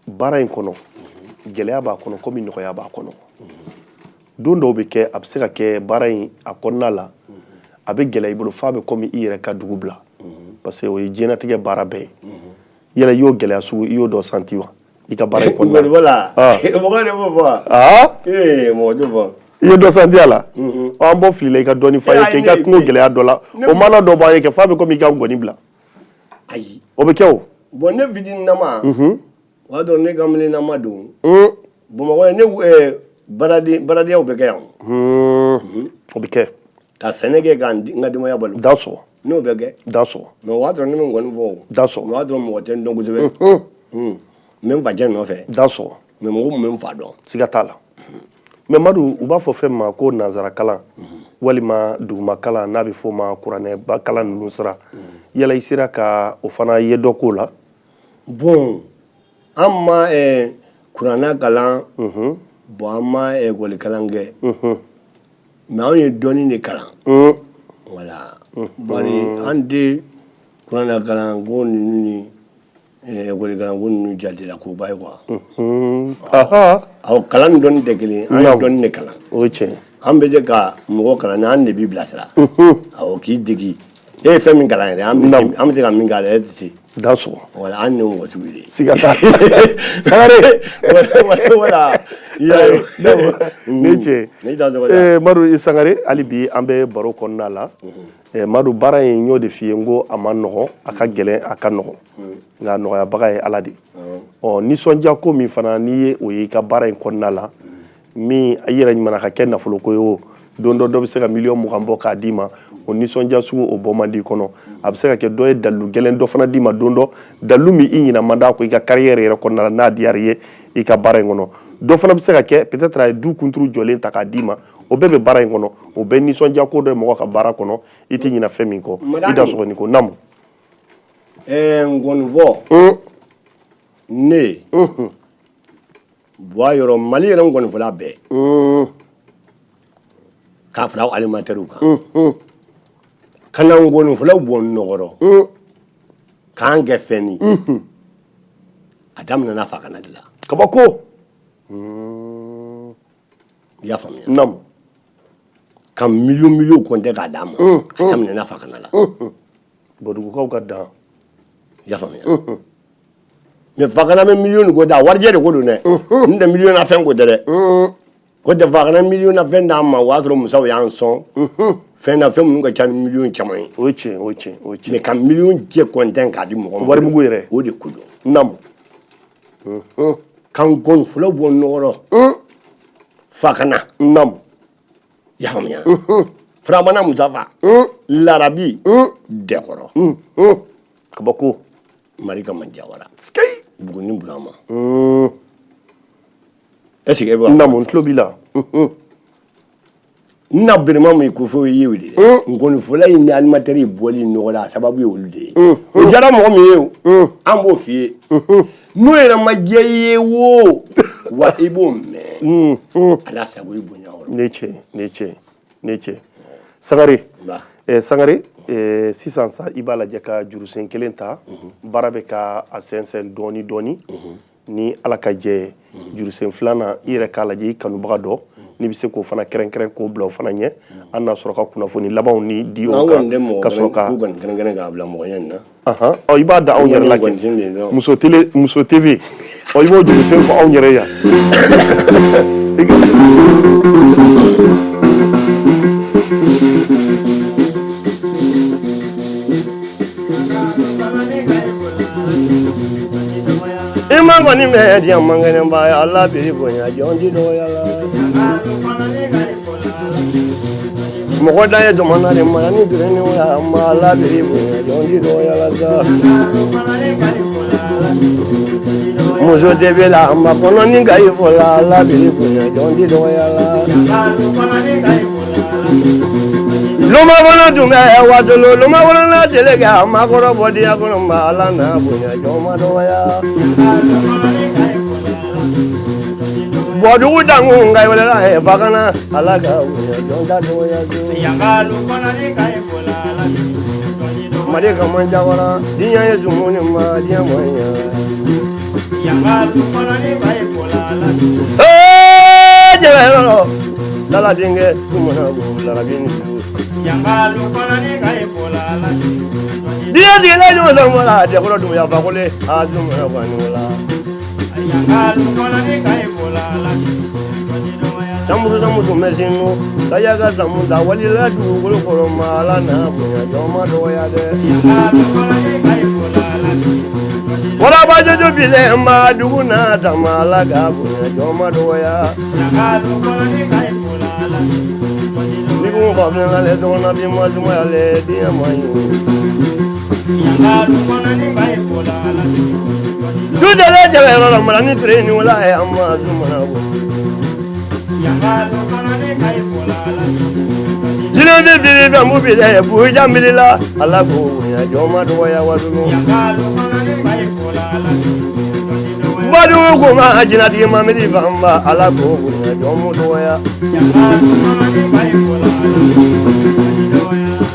baara in kɔnɔ, gɛlɛya b'a kɔnɔ komi nɔgɔya b'a kɔnɔ. Don dɔw bɛ kɛ, a bɛ se ka kɛ baara in a kɔnɔna la, a bɛ gɛlɛya i bolo f'a bɛ komi i yɛrɛ ka dugu bila, parce que o ye diɲɛlatigɛ baara bɛɛ ye. Yala i y'o gɛlɛya sugu, i y'o dɔ santi wa i ka baara in kɔnɔna la? Voilà. Ah. Mɔgɔ de b'o fɔ. Ah? Ee, mɔgɔ t'o fɔ. I ye dɔ santi a la? An bɔ filila i ka dɔɔni f'a ye kɛ i ka kungo gɛlɛya dɔ la, o mana dɔ b'an ye kɛ f'a bɛ komi i ka ngɔni bila. Ayi. O bɛ kɛ o. Bon, ne fitininama, o y'a sɔrɔ ne kamalennama don Bamakɔ yan, ne baaradenyaw bɛ kɛ yan o. O bɛ kɛ. Ka sɛnɛ kɛ ka n ka denbaya balo. Da sɔgɔ. N'o bɛ kɛ. Da sɔgɔ. Mais o y'a sɔrɔ ne bɛ ngɔni fɔ o. Da sɔgɔ. O y'a sɔrɔ mɔgɔ tɛ n dɔn kosɛbɛ. N bɛ n facɛ nɔfɛ. Da sɔgɔ. Mais mɔgɔ mun bɛ n fa dɔn. Siga t'a la. Mais Madu, u b'a fɔ fɛn min ma ko nanzara kalan walima duguma kalan, n'a bɛ f'o ma kuranɛba kalan ninnu sira, yala i sera ka o fana ye dɔ k'o la? Bon, an ma kuranɛ kalan. Bon, an ma ekɔli kalan kɛ. Mais anw ye dɔnni de kalan. Voilà. Bari an tɛ kuranɛ kalan ko ninnu ni ekɔli kalan ko ninnu jatela koba ye quoi. Awɔ, kalan ni dɔnni tɛ kelen ye. An ye dɔnni de kalan. O ye tiɲɛ ye. An bɛ se ka mɔgɔ kalan ni an de b'i bilasira. Awɔ, k'i degi. E ye fɛn min kalan yɛrɛ, an bɛ se ka min k'a la, e tɛ se. Da sɔgɔ. Voilà, an ye mɔgɔ sugu de ye. Siga t'a la. Sangare. Voilà. Ne cɛ. Ne da tɔgɔ da. Madu Sangare, hali bi an bɛ baro kɔnɔna la. Madu, baara in, n y'o de f'i ye, n ko a ma nɔgɔn, a ka gɛlɛn, a ka nɔgɔn, nka nɔgɔyabaga ye Ala de ye. Ɔ, nisɔndiya ko min fana n'i ye o ye i ka baara in kɔnɔna la, min i yɛrɛ ɲuman ka kɛ nafoloko ye o, don dɔ dɔ bɛ se ka miliyɔn 20 bɔ k'a d'i ma, o nisɔndiya sugu o bɔ man di i kɔnɔ. A bɛ se ka kɛ dɔ ye dalilu gɛlɛn dɔ fana d'i ma don dɔ, dalilu min i ɲinɛ man d'a kɔ i ka carrière yɛrɛ kɔnɔna la, n'a diyara i ye i ka baara in kɔnɔ. Dɔ fana bɛ se ka kɛ peut-être a ye du kunturu jɔlen ta k'a d'i ma. O bɛɛ bɛ baara in kɔnɔ, o bɛɛ nisɔndiya ko dɔ ye mɔgɔ ka baara kɔnɔ, i tɛ ɲinɛ fɛn min kɔ. I da sɔgɔ nin ko naamu. Ngɔnifɔ, ne buwa yɔrɔ Mali yɛrɛ ngɔnifɔla bɛɛ, k'a fara animatɛriw kan, ka na ngɔnifɔlaw bɔ nɔgɔrɔ k'an kɛ fɛn ye, a daminɛna Fakana de la. Kabako. I y'a faamuya? Naamu. Ka miliyɔn miliyɔn kɔntɛ k'a d'a ma, a daminɛna Fakana la. Bɔdugukaw ka dan. I y'a faamuya? Mais Fakana bɛ miliyɔn ko da, warijɛ de ko don dɛ, n tɛ miliyɔn na fɛn ko tɛ dɛ. Ko tɛ Fakana miliyɔn na fɛn d'an ma, o y'a sɔrɔ musaw y'an sɔn fɛn na, fɛn minnu ka ca ni miliyɔn caman ye. O ye tiɲɛ, o ye tiɲɛ, o ye tiɲɛ. Mais ka miliyɔn jɛ kɔntɛn k'a di mɔgɔ ma, warimugu yɛrɛ, o de ko don. Naamu. Ka ngɔnifɔlaw bɔ nɔgɔrɔ Fakana. Naamu. I y'a faamuya? Faramana Musafa Larabi Dɛkɔrɔ. Kabako. Marika Manjawara. Sikeyi. Buguni Burama. Est ce que e bɛ? Naamu, n tulo b'i la. N na berema min ko fɔ i ye o de dɛ, ngɔnifɔla in ni animateur bɔli nɔgɔ la, a sababu ye olu de ye. O diyara mɔgɔ min ye o, an b'o f'i ye, n'o yɛrɛ ma diya i ye o wa, i b'o mɛn. Ala sago i bonya yɔrɔ. Ne cɛ, ne cɛ, ne cɛ Sangare. Sangare, sisan sa i b'a lajɛ ka jurusen kelen ta. Baara bɛ ka a sɛnsɛn dɔɔni dɔɔni ni Ala ka jɛ ye. Jurusen filanan, i yɛrɛ k'a lajɛ i kanubaga dɔ, n'i bɛ se k'o fana kɛrɛnkɛrɛn k'o bila o fana ɲɛ, an n'a sɔrɔ ka kunnafoni labanw ni di o An kan kɔni tɛ mɔgɔ ka sɔrɔ ka k'u kɔni kɛrɛnkɛrɛn k'a bila mɔgɔ ɲɛ nin na. Ɔ, i b'a da anw yɛrɛ la kɛ muso télé, muso TV. Ɔ, i b'o jurusen fɔ anw yɛrɛ yan. I ma kɔni bɛ diɲɛ man kɛnɛba ye, Ala b'i bonya, jɔn ti dɔgɔya la. Mɔgɔ dan ye jamana de ma ni dure ni wa ma la biri bonya jɔn ti dɔgɔya la sa. Muso de bɛ la ma kɔnɔ ni ka i fɔ la la biri bonya jɔn ti dɔgɔya la. Loma kɔnɔ tun bɛ waatolo loma kɔnɔ n'a tele kɛ a ma kɔrɔ bɔ diɲɛ kɔnɔ ma ala n'a bonya jɔn ma dɔgɔya. Bɔdugu dankun ka welela fakana ala ka bonya jɔn ta dɔgɔya. Mali ka man jawara diɲɛ ye zumuni ma diɲɛ ma ɲa. Jɛgɛ yɔrɔ lala denkɛ sumana ko larabi ni su. Diɲɛ tigɛla ɲɔgɔn sɔrɔ la dɛkɔrɔ dumuya fakole a sumana ko ani wala. Samuru samu tun bɛ sinu ka ka samu ta walila dugukolo kɔrɔ ma ala n'a bonya jɔn ma dɔgɔya dɛ. Waraba jojo bilen ma dugu n'a tama ala ka bonya jɔn ma dɔgɔya. Ni ko ba filɛ le dɔgɔna bi ma sumaya le diɲɛ ma ɲi. Du dɛlɛ jɛgɛ yɔrɔ la mara ni tere ni wala ye an ma sumana ko. Jinɛ bɛ biri fɛn mu bi dɛ buja miri la ala ko bonya jɔn ma dɔgɔya wadugu. Wadugu ko ma jinɛtigi ma miiri fanba ala ko bonya jɔn mu dɔgɔya.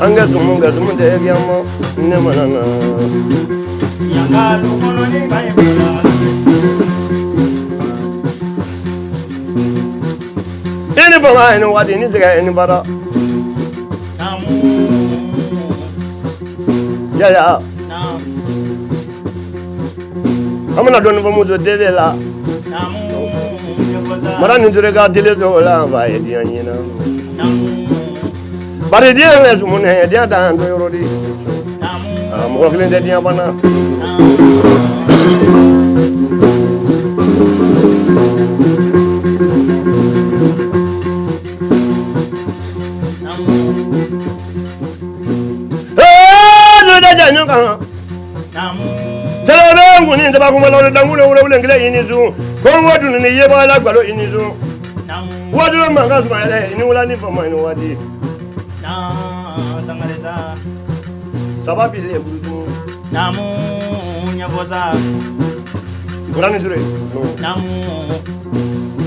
An ka sumu ka sumu tɛ kiyama ne mana na. I ni fama i ni waati ni tigɛ i ni baara. Yaya. An bɛna dɔɔnin fɔ muso dede la. Mara ni ture ka deli dɔw la fa ye diɲɛ ɲɛna. Bari diɲɛ bɛ sumu nɛ diɲɛ t'an to yɔrɔ di. Mɔgɔ kelen tɛ diɲɛ banna.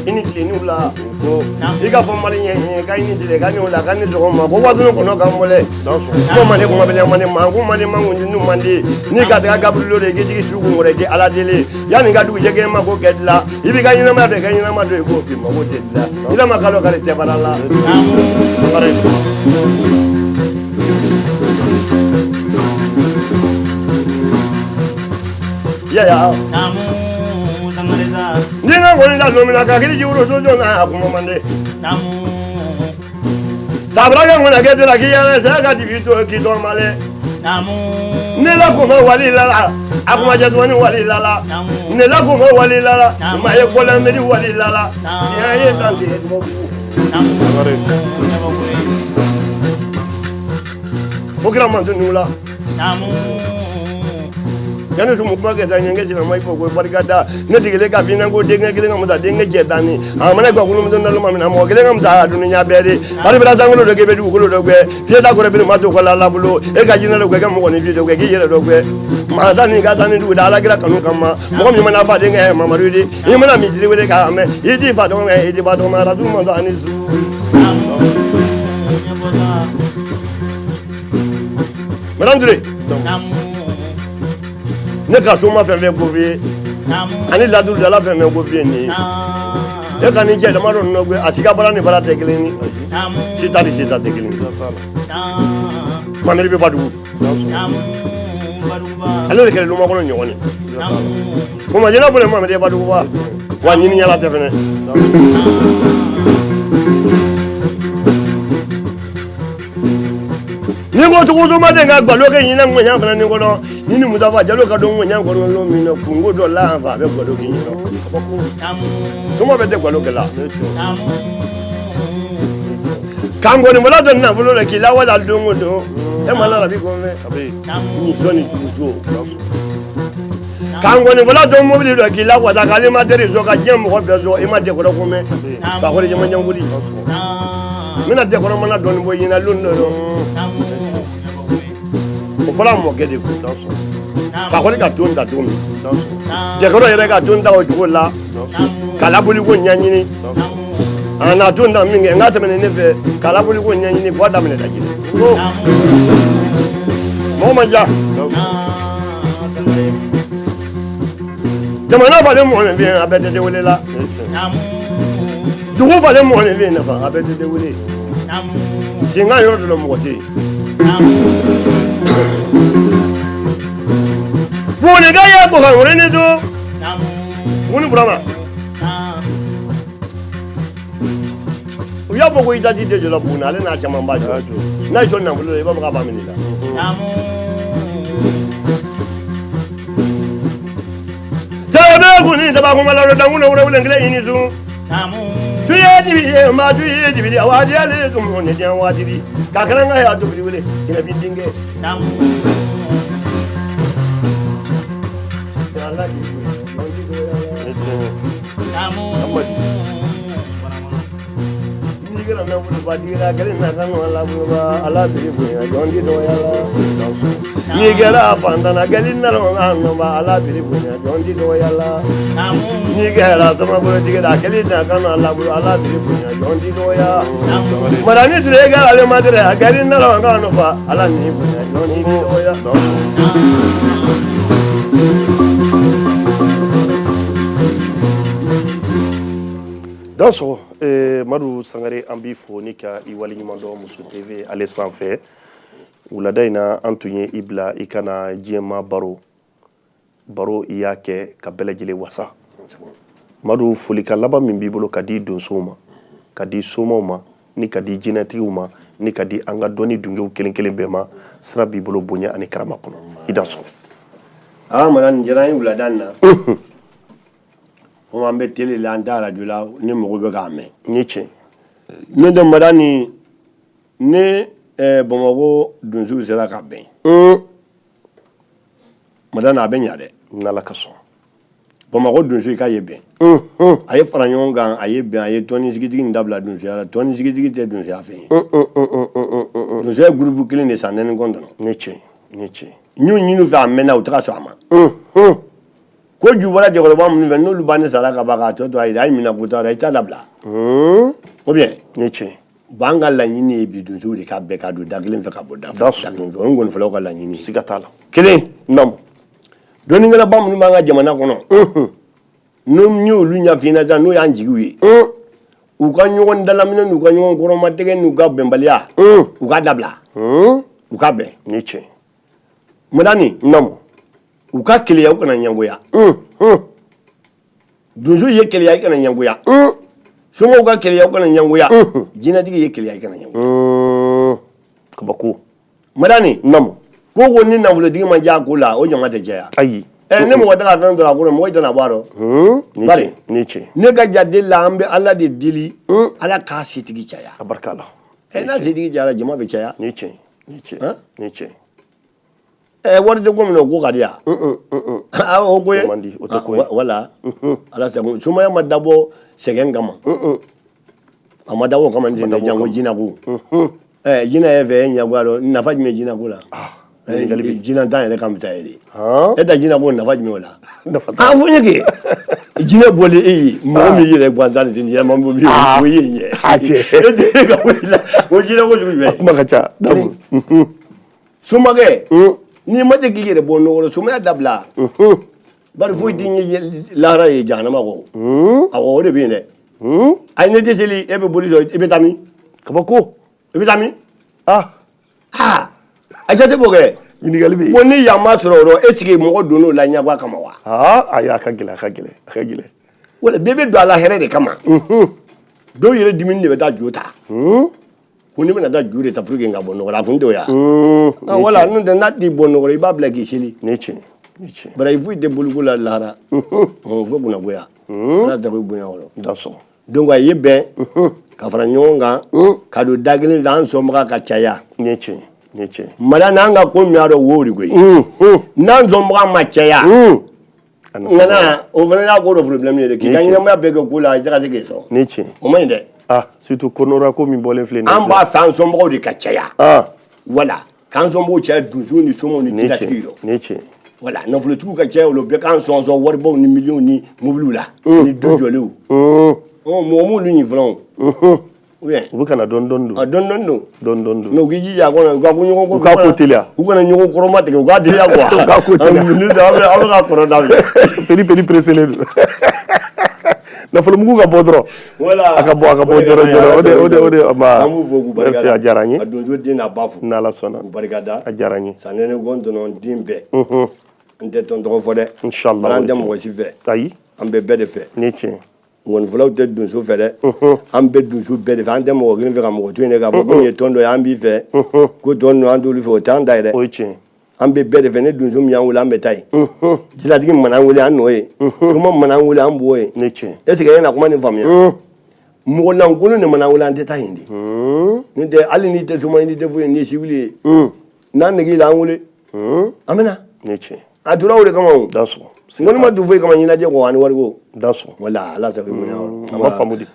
I ni tile ni wula i ka fɔ maliyɛn ye k'a ni tile k'a ni wula k'a ni sɔgɔma ko waati kɔnɔ ka mɔlɛ ko mande kuma bɛ mande ma ko mande man kun nu mande n'i ka taga gabriel de k'i jigi su kun wɛrɛ k'i ala deli yanni ka dugu jɛ k'e ma ko kɛ dilan i b'i ka ɲɛnamaya dɔn i ka ɲɛnama dɔn i k'o k'i mako tɛ dilan i la ma kalo kari tɛ baara la. Yaya. Ni ka kɔni da don min na ka hakili jigin woro jɔn na a kuma man di. Sabula kɛ ŋɔnɛ kɛ tɛ k'i yɛrɛ sɛ ka dibi to k'i tɔn male. Ne la kuma wali la la a kuma jɛ tuguni wali la la ne la kuma wali la la ma ye kɔlɛnbiri wali la la diɲɛ ye tan de ye tubabu. Fo kira manto la. Yanni sumu kuma kɛ taa ɲɛ kɛ ma i fɔ ko barika da ne degelen ka finɛ ko denkɛ kelen ka musa denkɛ jɛ tanni a mana gwa kulu muso naloma min na mɔgɔ kelen ka musa a dunuya bɛɛ de hali bɛra sankolo dɔ k'e bɛ dugukolo dɔ gbɛ fiyɛ ta kɔrɔ bere ma to kɔla la bolo e ka jinɛ dɔ gbɛ kɛ mɔgɔ ni fi dɔ gbɛ k'i yɛrɛ dɔ gbɛ maa ta ni ka taa ni dugu da ala kira kanu kama mɔgɔ min mana fa denkɛ mamadu di i mana misiri wele k'a mɛn i t'i fa dɔgɔ i t'i ba dɔgɔ aratu mɔntɔ ani su. Madame Touré. Ne ka soma fɛn fɛn ko f'i ye ani ladurudala fɛn fɛn ko f'i ye nin ye e ka nin cɛ damadɔ ninnu gbɛ a si ka baara ni baara tɛ kelen ye si ta ni si ta tɛ kelen ye Mameri bɛ Badugu ale de kɛra lumakɔnɔ ɲɔgɔn ye kuma jɛnɛ bolo Mameri ye Baduguba wa ɲiniɲɛla tɛ fɛnɛ. Ni ko cogo den ka gbalo kɛ ɲinɛ ŋɔɲa fana ni kɔnɔ ni ni Mustafa Jalo ka don ŋɔɲa kɔnɔ don min na kungo dɔ la yan fɛ a bɛ gbalo kɛ ɲinɛ soma bɛ tɛ gbalo kɛ la. K'an kɔni dɔn nafolo la k'i lawale don o don e ma larabi ko mɛn ni sɔn ni duguso k'an kɔni dɔn mobili dɔ k'i lawasa k'alimatɛri sɔn ka diɲɛ mɔgɔ bɛɛ sɔn i ma Dɛkɔrɔ ko mɛn Fakɔli jamajan wuli n bɛna Dɛkɔrɔ mana dɔɔnin bɔ ɲina lon dɔ o fɔra mɔkɛ de kun Fakɔli ka ton ta cogo min Dɛkɔrɔ yɛrɛ ka ton ta o cogo la ka laboli ko ɲɛɲini a na ton ta min kɛ n ka tɛmɛ ne fɛ ka laboli ko ɲɛɲini fo a daminɛ da jiri mɔgɔ man ca jamana falen mɔgɔninfin a bɛɛ tɛ wele la dugu falen mɔgɔninfin nafa a bɛɛ tɛ wele senkan yɔrɔ dɔ la mɔgɔ tɛ yen Bugunika ye bɔkan wɛrɛ ni to Buguni Burama u y'a fɔ ko itaji tɛ jɔ Buguni ale n'a caman b'a jɔ n'a ye sɔn nafolo la i b'a fɔ k'a b'a minɛ i la Tɛbɛ kuni daba kuma la dangu na wura wulen kelen ɲini sun tuye dibi ye ma tuye dibi a waati ale tun ne diɲɛ waati bi ka kɛra n ka y'a tobili wele kɛnɛ bi denkɛ Ala k'i bonya, manji dɔgɔya la. N'i kɛra nafolobatigi la kelen na kanu ala boloba ala b'i bonya jɔn ti dɔgɔya la. N'i kɛra fantan na kelen na nɔba ala b'i bonya jɔn ti dɔgɔya la. N'i kɛra samabolotigi la kelen na kanu ala bolo ala b'i bonya jɔn ti dɔgɔya. Madani Ture kɛra ale ma tere a kelen na kanu fa ala n'i bonya jɔn ti dɔgɔya. Dansɔgɔ Madu Sangare an b'i fo ni ka i waleɲuman dɔn Muso TV ale sanfɛ wulada in na an tun ye i bila i ka na diɲɛma baro baro i y'a kɛ ka bɛɛ lajɛlen wasa Madu folikan laban min b'i bolo ka di donsow ma ka di somaw ma ni ka di jinɛtigiw ma ni ka di an ka dɔnni dungew kelen kelen bɛɛ ma sira b'i bolo bonya ani karama kɔnɔ i dansɔgɔ. Aa mana nin diyara n ye wulada in na. Komi an bɛ télé la an tɛ arajo la ni mɔgɔw bɛ k'a mɛn. Ni tiɲɛ. N'o tɛ Madani ni Bamakɔ donsow sera ka bɛn. Madani a bɛ ɲa dɛ. N'Ala ka sɔn. Bamakɔ donso i k'a ye bɛn. A ye fara ɲɔgɔn kan a ye bɛn a ye tɔni sigitigi in dabila donsoya la tɔni sigitigi tɛ donsoya fɛn ye. Donsoya ye groupe kelen de san naani kɔntɔn. Ni tiɲɛ ni tiɲɛ. N y'o ɲini u fɛ a mɛnna u tɛ ka sɔn a ma. Ko ju bɔra cɛkɔrɔba minnu fɛ n'olu banni sara ka ban k'a tɔ to a ye a ye minɛ ko t'a la i t'a dabila. Ou bien. Ni tiɲɛ. Bon an ka laɲini ye bi donsow de ka bɛn ka don da kelen fɛ ka bɔ da kelen fɛ o ye ngɔnifɔlaw ka laɲini ye. Siga t'a la. Kelen. Naamu. Dɔnnikɛlaba minnu b'an ka jamana kɔnɔ. N'o y'olu ɲɛf'i ɲɛna sisan n'o y'an jigiw ye. U ka ɲɔgɔn dalaminɛ n'u ka ɲɔgɔn kɔrɔmatigɛ n'u ka bɛnbaliya. U k'a dabila. U ka bɛn. Ni tiɲɛ. Madani. Naamu. U ka keleya u kana ɲɛngoya. Donso ye keleya i kana ɲɛngoya. Somaw ka keleya u kana ɲɛngoya. Jinɛtigi ye keleya i kana ɲɛngoya. Kabako. Madani. Naamu. Ko ni nafolotigi ma diya ko la o ɲɔgɔn tɛ jɛya. Ayi. Ni mɔgɔ tɛ ka fɛn sɔrɔ a ko la mɔgɔ tɛna bɔ a rɔ. Bari. Ni tiɲɛ. Ne ka jate la an bɛ Ala de deli. Ala k'a setigi caya. A barika la. N'a setigi cayara jama bɛ caya. Ni tiɲɛ. Ni tiɲɛ. Ni tiɲɛ. Wari tɛ ko min na o ko ka di yan. O ko ye. O man di o tɛ ko ye. Wala. Ala sago sumaya ma dabɔ sɛgɛn kama. A ma dabɔ o kama n tɛ janko jinɛko. Jinɛ ye fɛ e ɲɛgoya dɔn nafa jumɛn jinɛko la. Jinɛ tan yɛrɛ kan bɛ taa ye de. E ta jinɛko nafa jumɛn o la. Nafa t'a la. A fɔ n ye kɛ. Jinɛ bɔlen e ye mɔgɔ min yɛrɛ gansan de tɛ nin yɛlɛma min o ye ɲɛ. A cɛ. E tɛ e ka wuli la o jinɛko sugu jumɛn. A kuma ka ca. Somakɛ n'i ma se k'i yɛrɛ bɔ nɔgɔ la somaya dabila. Bari foyi tɛ ɲɛ lahara ye jahanama kɔ. Awɔ o de bɛ yen dɛ. Ayi ne tɛ seli e bɛ boli jɔ i bɛ taa min. Kabako. I bɛ taa min. Aa. A jate b'o kɛ. Ɲininkali bɛ yen. Ko ni yan ma sɔrɔ o rɔ est ce que mɔgɔ donn'o la ɲɛguwa kama wa. Ayi a ka gɛlɛn a ka gɛlɛn a ka gɛlɛn. Wala bɛɛ bɛ don a la hɛrɛ de kama. Dɔw yɛrɛ dimini de bɛ taa jo ta. Ko ne bɛna taa ju de ta pour que n ka bɔ nɔgɔ la a kun t'o ya. Wala n'o tɛ n'a t'i bɔ nɔgɔ la i b'a bila k'i seli. Ni tiɲɛ ni tiɲɛ. Bari foyi tɛ boliko la lahara. Fo kunnagoya. Ala sago i bonya kɔrɔ. Dansɔgɔ. Donc a ye bɛn ka fara ɲɔgɔn kan ka don da kelen fɛ, an sɔnbaga ka caya. Nin ye tiɲɛ, nin ye tiɲɛ. Mala n'an ka ko min y'a dɔn, wo de koyi, n'an sɔnbaga ma caya, ŋana o fana y'a ko dɔ problème ye dɛ, k'i ka ɲɛnamaya bɛɛ kɛ ko la, i tɛ ka se k'i sɔrɔ. Nin ye tiɲɛ. O man ɲi dɛ. Ah, surtout konora ko min bɔlen filɛ nin ye. An b'a fɛ an sɔnbagaw de ka caya. Voilà, k'an sɔnbagaw caya, donsow ni somaw ni jilatigi yɔrɔ. Nin ye tiɲɛ. Voilà, nafolotigiw ka caya, olu bɛɛ k'an sɔnsɔn waribaw ni miliyɔnw ni mobiliw la ni du jɔlenw. Mɔgɔ m'olu ɲi fɔlɔ o, ou bien? U bɛ ka na dɔɔni dɔɔni don. Ah, dɔɔni dɔɔni don. Dɔɔni dɔɔni don. Mais u k'i jija a kɔnɔ, u ka ko ɲɔgɔn U k'a ko teliya. U kana ɲɔgɔn kɔrɔma tigɛ, u k'a teliya quoi. U k'a ko teliya. Aw bɛ ka kɔrɔ daminɛ. Peni peni pressélen don. Nafolomugu ka bɔ dɔrɔn. Voilà. A ka bɔ, a ka bɔ joona joona. O de An b'u fo k'u barika da. Merci, a diyara n ye. Ka donso den n'a ba fo. N'Ala sɔnna. K'u barika da. A diyara n ye. Sanɛnɛ gɔntɔnɔ den bɛɛ. N tɛ tɔn tɔgɔ fɔ dɛ. Inchallah. Bari an tɛ mɔgɔ si fɛ. Ayi. An bɛ bɛɛ de fɛ. Nin ye tiɲɛ. Ŋɔnifɔlaw tɛ donso fɛ dɛ. An bɛ donso bɛɛ de fɛ. An tɛ mɔgɔ kelen fɛ ka mɔgɔ to yen dɛ, k'a fɔ ko nin ye tɔn dɔ ye, an b'i fɛ. Ko tɔn ninnu an t'olu fɛ, o t'an ta ye dɛ. O ye tiɲɛ. An bɛ bɛɛ de fɛ. Ni donso min y'an wele, an bɛ taa yen. Jilatigi mana an wele, an nɔ ye. Soma mana an wele, an b'o ye. Nin ye tiɲɛ. Est ce que e na kuma nin faamuya? Mɔgɔ lankolon de mana an wele, an tɛ taa yen de. N'o tɛ, hali n'i tɛ soma, n'i tɛ foyi, n'i ye civil ye, n'an nege la, an wele, an bɛ na. Nin ye tiɲɛ. A tora o de kama o. Dansɔgɔ. N kɔni ma don foyi kama ɲɛnajɛ kɔ ani wariko. Dansɔgɔ. Wala ala sago i bonya. A ma faamu de.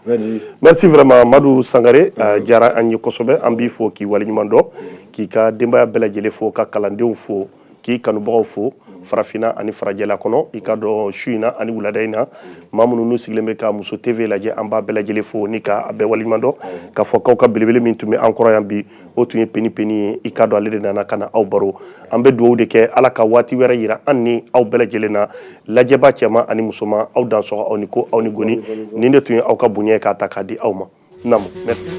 Merci vraiment, Madu Sangare, a diyara an ye kosɛbɛ. An b'i fo k'i waleɲuman dɔn, k'i ka denbaya bɛɛ lajɛlen fo, ka kalandenw fo, k'i kanubagaw fo farafinna ani farajɛla kɔnɔ. I ka dɔn su in na ani wulada in na, maa minnu n'u sigilen bɛ ka Muso TV lajɛ, an b'a bɛɛ lajɛlen fo ni ka a bɛɛ waleɲuman dɔn, k'a fɔ k'aw ka belebele min tun bɛ an kɔrɔ yan bi, o tun ye Peni Peni ye. I ka dɔn ale de nana ka na aw baro. An bɛ dugawu de kɛ, Ala ka waati wɛrɛ yira an ni aw bɛɛ lajɛlen na. Lajɛba cɛman ani musoman, aw dansɔgɔ, aw ni ko, aw ni goni. Nin de tun ye aw ka bonya ye k'a ta k'a di aw ma. Namu, merci.